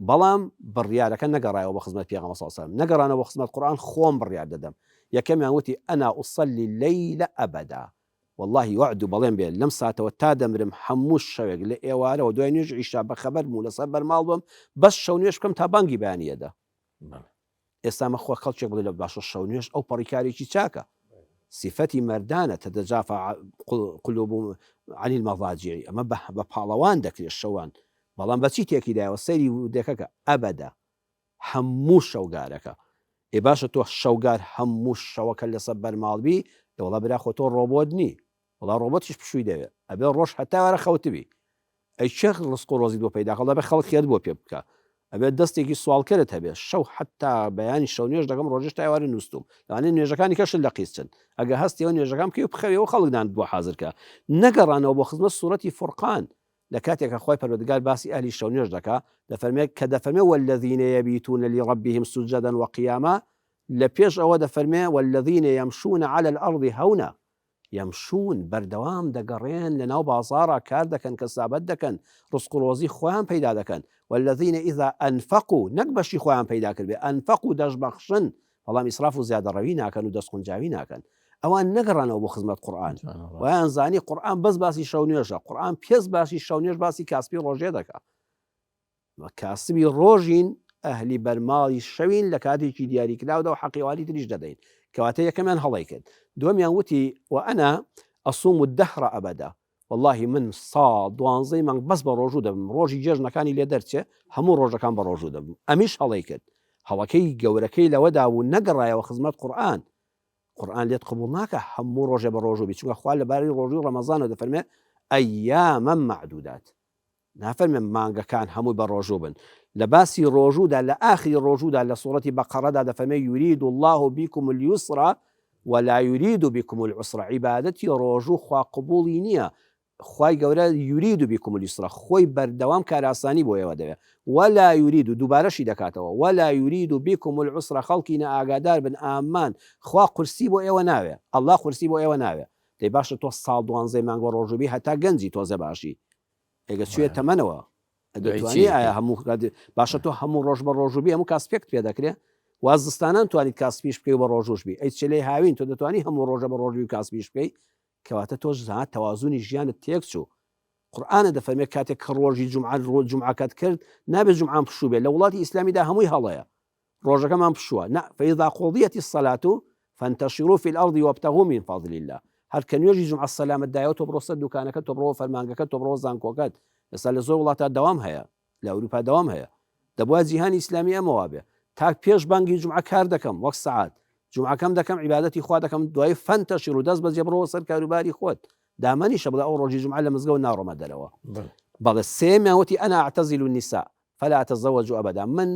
بەڵام بڕیارەکە نەگەڕایەوە بۆ خزمەت پێغەمبەر صلی اللە علیه و سلم نەگەڕانەوە بۆ خزمەت قورئان خۆم بڕیار دەدەم یەکەمیان وتی انا اصلی اللیل ابدا واللهی وەعد و بەڵێن بێ لەم ساتەوە تا دەمرم هەموو شەوێک لە ئێوارەوە دوای نوێژی عیشا بەخەبەر بم و لەسەر بەرماڵ بم بەس شەو نوێژ بکەم تا بانگی بەیانی ئەدا. ئێستا مەخوا خەڵکێک بڵێ لە باشە شەو نوێژ ئەو پەڕی کارێکی چاکە سیفەتی مەردانە تەتەجافا قلوب عن المضاجع ئەمە بە پاڵەوان دەکرێت شەوان بەڵام بەچی تێکی دایەوە سەیری دێکەکە ئەبەدە هەموو شەوگارەکە ئێ باشە تۆ شەوگار هەموو شەوەکە لەسەر بەرماڵبی دەوڵا برا خۆ تۆ ڕۆبۆت نی وەڵا ڕۆبۆتیش پشووی دەوێ ئەبێ ڕۆژ هەتا وەرە خەوتبی ئەی کێ ڕزق و ڕۆزیت بۆ پەیدا کە ئەبێ خەڵک خێرت بۆ پێ بکا ئەبێ دەستێکی سواڵکەرت هەبێ شەو حتا بەیانی شەو نوێژ دەکەم ڕۆژێش تا ئێوارە نووستوم لەوانەیە نوێژەکانی کەشت لە قیز چن ئەگە هەستیەوە نوێژەکان بکەی و بخەویەوە خەڵک نانت بۆ حازر کە نەگەڕانەوە بۆ خزمەت سوڕەتی فورقان لە کاتێک کە خوای پەروەردگار باسی ئەهلی شەو نوێژ دەکا دەفەرمێ کە دەفەرمێ والذین یبیتون لربهم سجدا وقیاما لە پێش ئەوە دەفەرمێ والذین یمشون علی الارض هونا یمشون، بەردەوام دەگەڕێن لەناو بازاڕا کار دەکەن کەسابەت دەکەن ڕزق و ڕۆزی خۆیان پەیدا دەکەن، والذین اذا انفقوا، نەک بەشی خۆیان پەیدا کردبێ، انفقوا دەشبەخشن بەڵام ئیسراف و زیادەڕەوی ناکەن و دەستقونجاوی ناکەن، ئەوان نەگەڕانەوە بۆ خزمەت قورئان وایان زانی قورئان بەس باسی شەو نوێژە، قورئان پێس باسی شەو نوێژ باسی کاسپی ڕۆژێ دەکا. کاسبی ڕۆژین ئەهلی بەرماڵی شەوین لە کاتێکی دیاریکراودا و حەقی ئەوانی تریش دەدەین کەواتە یەکەمیان هەڵەی کرد دووەمیان وتی وأنا أصوم الدهر أبدا واللهی من ساڵ دوانزەی مانگ بەس بە ڕۆژوو دەبم ڕۆژی جێژنەکانی لێ دەرچێ هەموو ڕۆژەکان بە ڕۆژوو دەبم ئەمیش هەڵەی کرد هەڵەکەی گەورەکەی لەوەدا بوو نەگەڕایەوە خزمەت قورئان قورئان لێت قبوڵ ناکا هەموو ڕۆژێ بە ڕۆژوو بی چونکە خوا لەبارەی ڕۆژووی ڕەمەزانەوە دەفەرمێ أياما معدودات. نافەرمێ مانگەکان هەمووی بە ڕۆژوو بن. لە باسی ڕۆژوودا لە ئاخری ڕۆژوودا لە سوڕەتی بەقەڕەدا دەفەرمێ یرید اللە بکم اليسر ولا یرید بکم العسر عیبادەتی ڕۆژوو خوا قبوڵی نییە خوای گەورە یرید بکم اليسر خۆی بەردەوام کارئاسانی بۆ ئێوە دەوێ ولا یرید دووبارەشی دەکاتەوە ولا یرید بکم العسر خەڵکینە ئاگادار بن ئامان خوا قورسی بۆ ئێوە ناوێ اللە قورسی بۆ ئێوە ناوێ دەی باشە تۆ ساڵ دوانزەی مانگ بە ڕۆژوو بی هەتا گەنجی تۆزێ باشی ئەگە چویە تەمەنەوە دەتوانی ئایا هەموو باشە تۆ هەموو ڕۆژ بە ڕۆژوو بی هەموو کاسپێکت پێ دەکرێ واز زستانان توانیت کاسپیش بکەی و بە ڕۆژوش بی ئەی چلەی هاوین تۆ دەتوانی هەموو ڕۆژە بە ڕۆژوی کاسپیش بکەی کەواتە تۆش زان تەوازونی ژیانت تێک چوو قورئانە دەفەرمێ کاتێک کە ڕۆژی جومعە ڕۆ جومعەکەت کرد نابێت جومعان پشوو بێت لە وڵاتی ئیسلامیدا هەمووی هەڵەیە ڕۆژەکەمان پشووە نا فإذا قضيت الصلاة فانتشروا في الأرض وابتغوا من فضل الله هەر کە نوێژی جومعە سەلامت دایەوە تۆ بڕۆ سەر دوکانەکەت تۆ بڕۆ فەرمانگەکەت تۆ بڕۆ زانکۆکەت ئێستا لە زۆر وڵاتە دەوام هەیە لە ئەوروپا دەوام هەیە دەبووە جیهانی ئیسلامی ئەمە وابێ تاک پێش بانگی جومعە کار دەکەم وەک سەعات جومعەکەم دەکەم عیبادەتی خوا دەکەم دوای فانتشروا دەست بەجێ بڕۆوە سەر کاروباری خۆت دامەنیشە بڵێ ئەو ڕۆژی جومعە لە مزگەوت ناڕۆمە دەرەوە بەڵێ سێیەمیان وتی انا اعتزل النساء فلا اتزوج ابدا من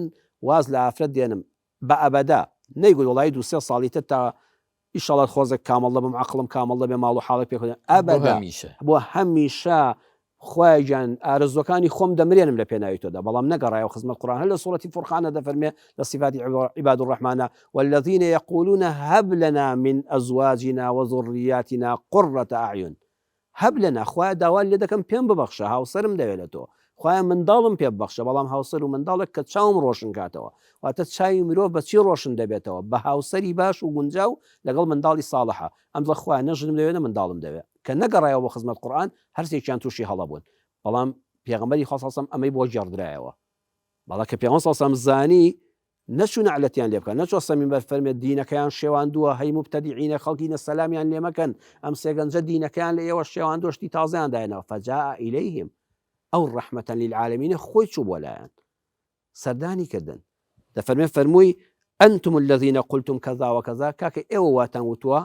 واز لە ئافرەت دێنم بە ئەبەدا نەیگوت وەڵایی دوو سێ ساڵی تر تا ئیشەڵا خۆزێک کامڵ دەبم عەقڵم کامڵ دەبێ ماڵ و حاڵێک پێک دێنم ئەبەدا هەمیشە بۆ هەمیشە خوایە گیان ئارەزوەکانی خۆم دەمرێنم لە پێناوی تۆدا بەڵام نەگەڕایەوە خزمەت قورئان هەر لە سوڕەتی فورقانە دەفەرمێ لە صفاتی عباد الرحمانە والذین یقولون هب لنا من ازواجنا وذریاتنا قرة اعین هب لنا خوایە داوات لێ دەکەم پێم ببەخشە هاوسەرم دەوێ لە تۆ خوایە منداڵم پێ ببەخشە بەڵام هاوسەر و منداڵێک کە چاوم ڕۆشن کاتەوە واتە چاوی مرۆڤ بە چی ڕۆشن دەبێتەوە بە هاوسەری باش و گونجاو لەگەڵ منداڵی ساڵحە ئەم دڵە خوایە نە ژنم دەوێ نە منداڵم دەوێ کە نەگەڕایەوە بۆ خزمەت قورئان هەرسێکیان تووشی هەڵە بوون بەڵام پێغەمبەری خوا صلی اللە ئەمەی بۆ گێڕدرایەوە بەڵا کە پێغەمبەر صلی اللە زانی نەچوو نەعلەتیان لێ بکا نەچوە سەر مینبەر فەرمێ دینەکەیان شێواندووە هەی موبتەدیعینە خەڵکینە سەلامیان لێ مەکەن ئەم سێ گەنجە دینەکەیان لە ئێوە شێواندووە شتی تازەیان دایناوە فجاء الیهم ئەو رحمة للعالمین خۆی چوو بۆ لایان سەردانی کردن دەفەرمێ فەرمووی أنتم الذين قلتم كذا وكذا کاکە ئێوە واتان وتووە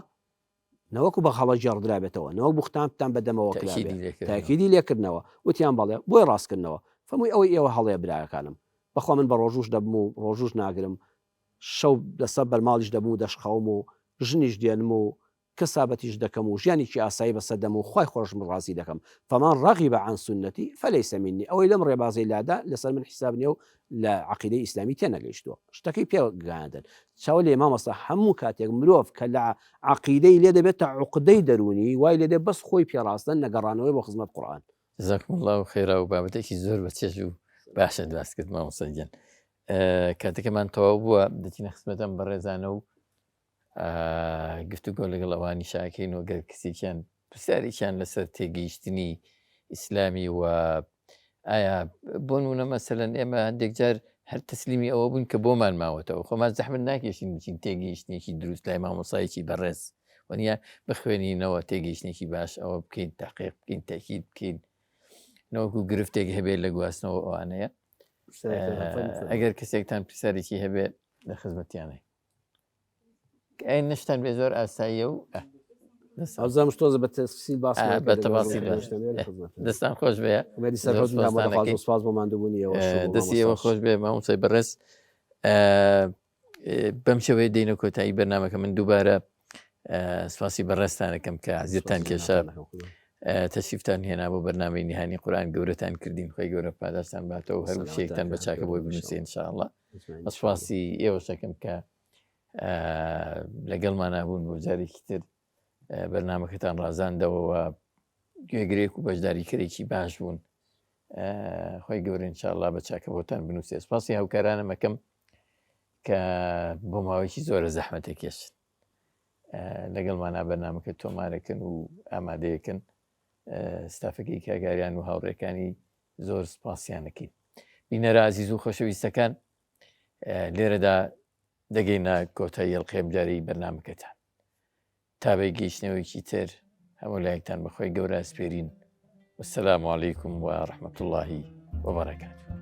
نەوەکو بە هەڵە گێڕدرابێتەوە نەوەک بوختانتان بە دەمەوە کرابێ تاکیدی لێکردنەوە وتیان بەڵێ بۆی ڕاستکردنەوە فەرمووی ئەوەی ئێوە هەڵەیە براکانم بەخوا من بە ڕۆژووش دەبم و ڕۆژووش ناگرم شەو لەسەر بەرماڵیش دەبم و دەشخەوم و ژنیش دێنم و کەسابەتیش دەکەم و ژیانێکی ئاسایی بەسەر دەم و خوای خۆشم ڕازی دەکەم فمن رغب عن سنتی فلیس منی ئەوەی لەم ڕێبازەی لادا لەسەر من حیساب نییە و لە عەقیدەی ئیسلامی تێنەگەیشتووە شتەکەی پێ گەیاندن چاو لێ مامۆستا هەموو کاتێک مرۆڤ کە لە عەقیدەی لێ دەبێتە عوقدەی دەروونی وای لێ دێ بەس خۆی پێ ڕاستە نەگەڕانەوەی بۆ خزمەت قورئان. جزاکم اللە خیرا و بابەتێکی زۆر بە چێژ و باشە باس کرد مامۆستا گیان کاتەکەمان تەواو بووە دەچینە خزمەت ئەم بەڕێزانە و گفتوگۆ لەگەڵ ئەوانی شاکەین و گەر کەسێکیان پرسیارێکیان لەسەر تێگەیشتنی ئیسلامی و ئایا بۆ نمونە مەسەلەن ئێمە هەندێک جار هەر تەسلیمی ئەوە بوون کە بۆمان ماوەتەوە خۆمان زەحمت ناکێشین بچین تێگەیشتنێکی دروست لای مامۆسایەکی بەڕێز وەنیە بخوێنینەوە تێگەیشتنێکی باش ئەوە بکەین تاقیق بکەین تاکید بکەین نەوەکو گرفتێک هەبێت لە گواستنەوە ئەوانەیە ئەگەر کەسێکتان پرسیارێکی هەبێت لە خزمەتیانەی ئەی نشتان بێ زۆر ئاساییە و ئەوزام تۆزە بە تەفسیل باس بە تەفاسیل دەستان خۆش بێ ئومێدی سەرکەوتنتان بۆ دەخوازم سپاس بۆ ماندووبوونی ئێوە دەستی ئێوە خۆش بێ مامۆستای بەڕێز بەم شێوەیە دێینە کۆتایی بەرنامەکە من دووبارە سپاسی بەڕێزتانەکەم کە عزیزتان کێشا تەشریفتان هێنا بۆ بەرنامەی نیهانی قورآن گەورەتان کردین خۆی گەورە پاداشتان باتەوە هەر وشەیەکتان بە چاکە بۆی بنووسێ انشاءاللە سپاسی ئێوەشەکەم کە لەگەڵمانە بوون بۆ جارێکی تر بەرنمەکەتان ڕازاندەوە گوێگرێک و بەشداریکەرێکی باش بوون خۆی گەورە انشاءاللە بە چاکە بۆتان بنووسێ سپاسی هاوکارانەمەکەم کە بۆ ماوەیەکی زۆرە زەحمەتە کێشن لەگەڵمانە بەرنمەکە تۆمارەکەن و ئامادەیەکەن ستافەکەی کاگاریان و هاوڕێکانی زۆر سپاسیانەکەین بینەرە ئازیز و خۆشەویستەکان لێرەدا دەگەینە کۆتایی ئەڵقەی ئەمجارەی بەرنامەکەتان تا بە گەیشتنەوەیکی تر هەموو لایەکتان بەخۆی گەورە ئەسپێرین والسلام علیکم و رحمة اللە وبرکاته.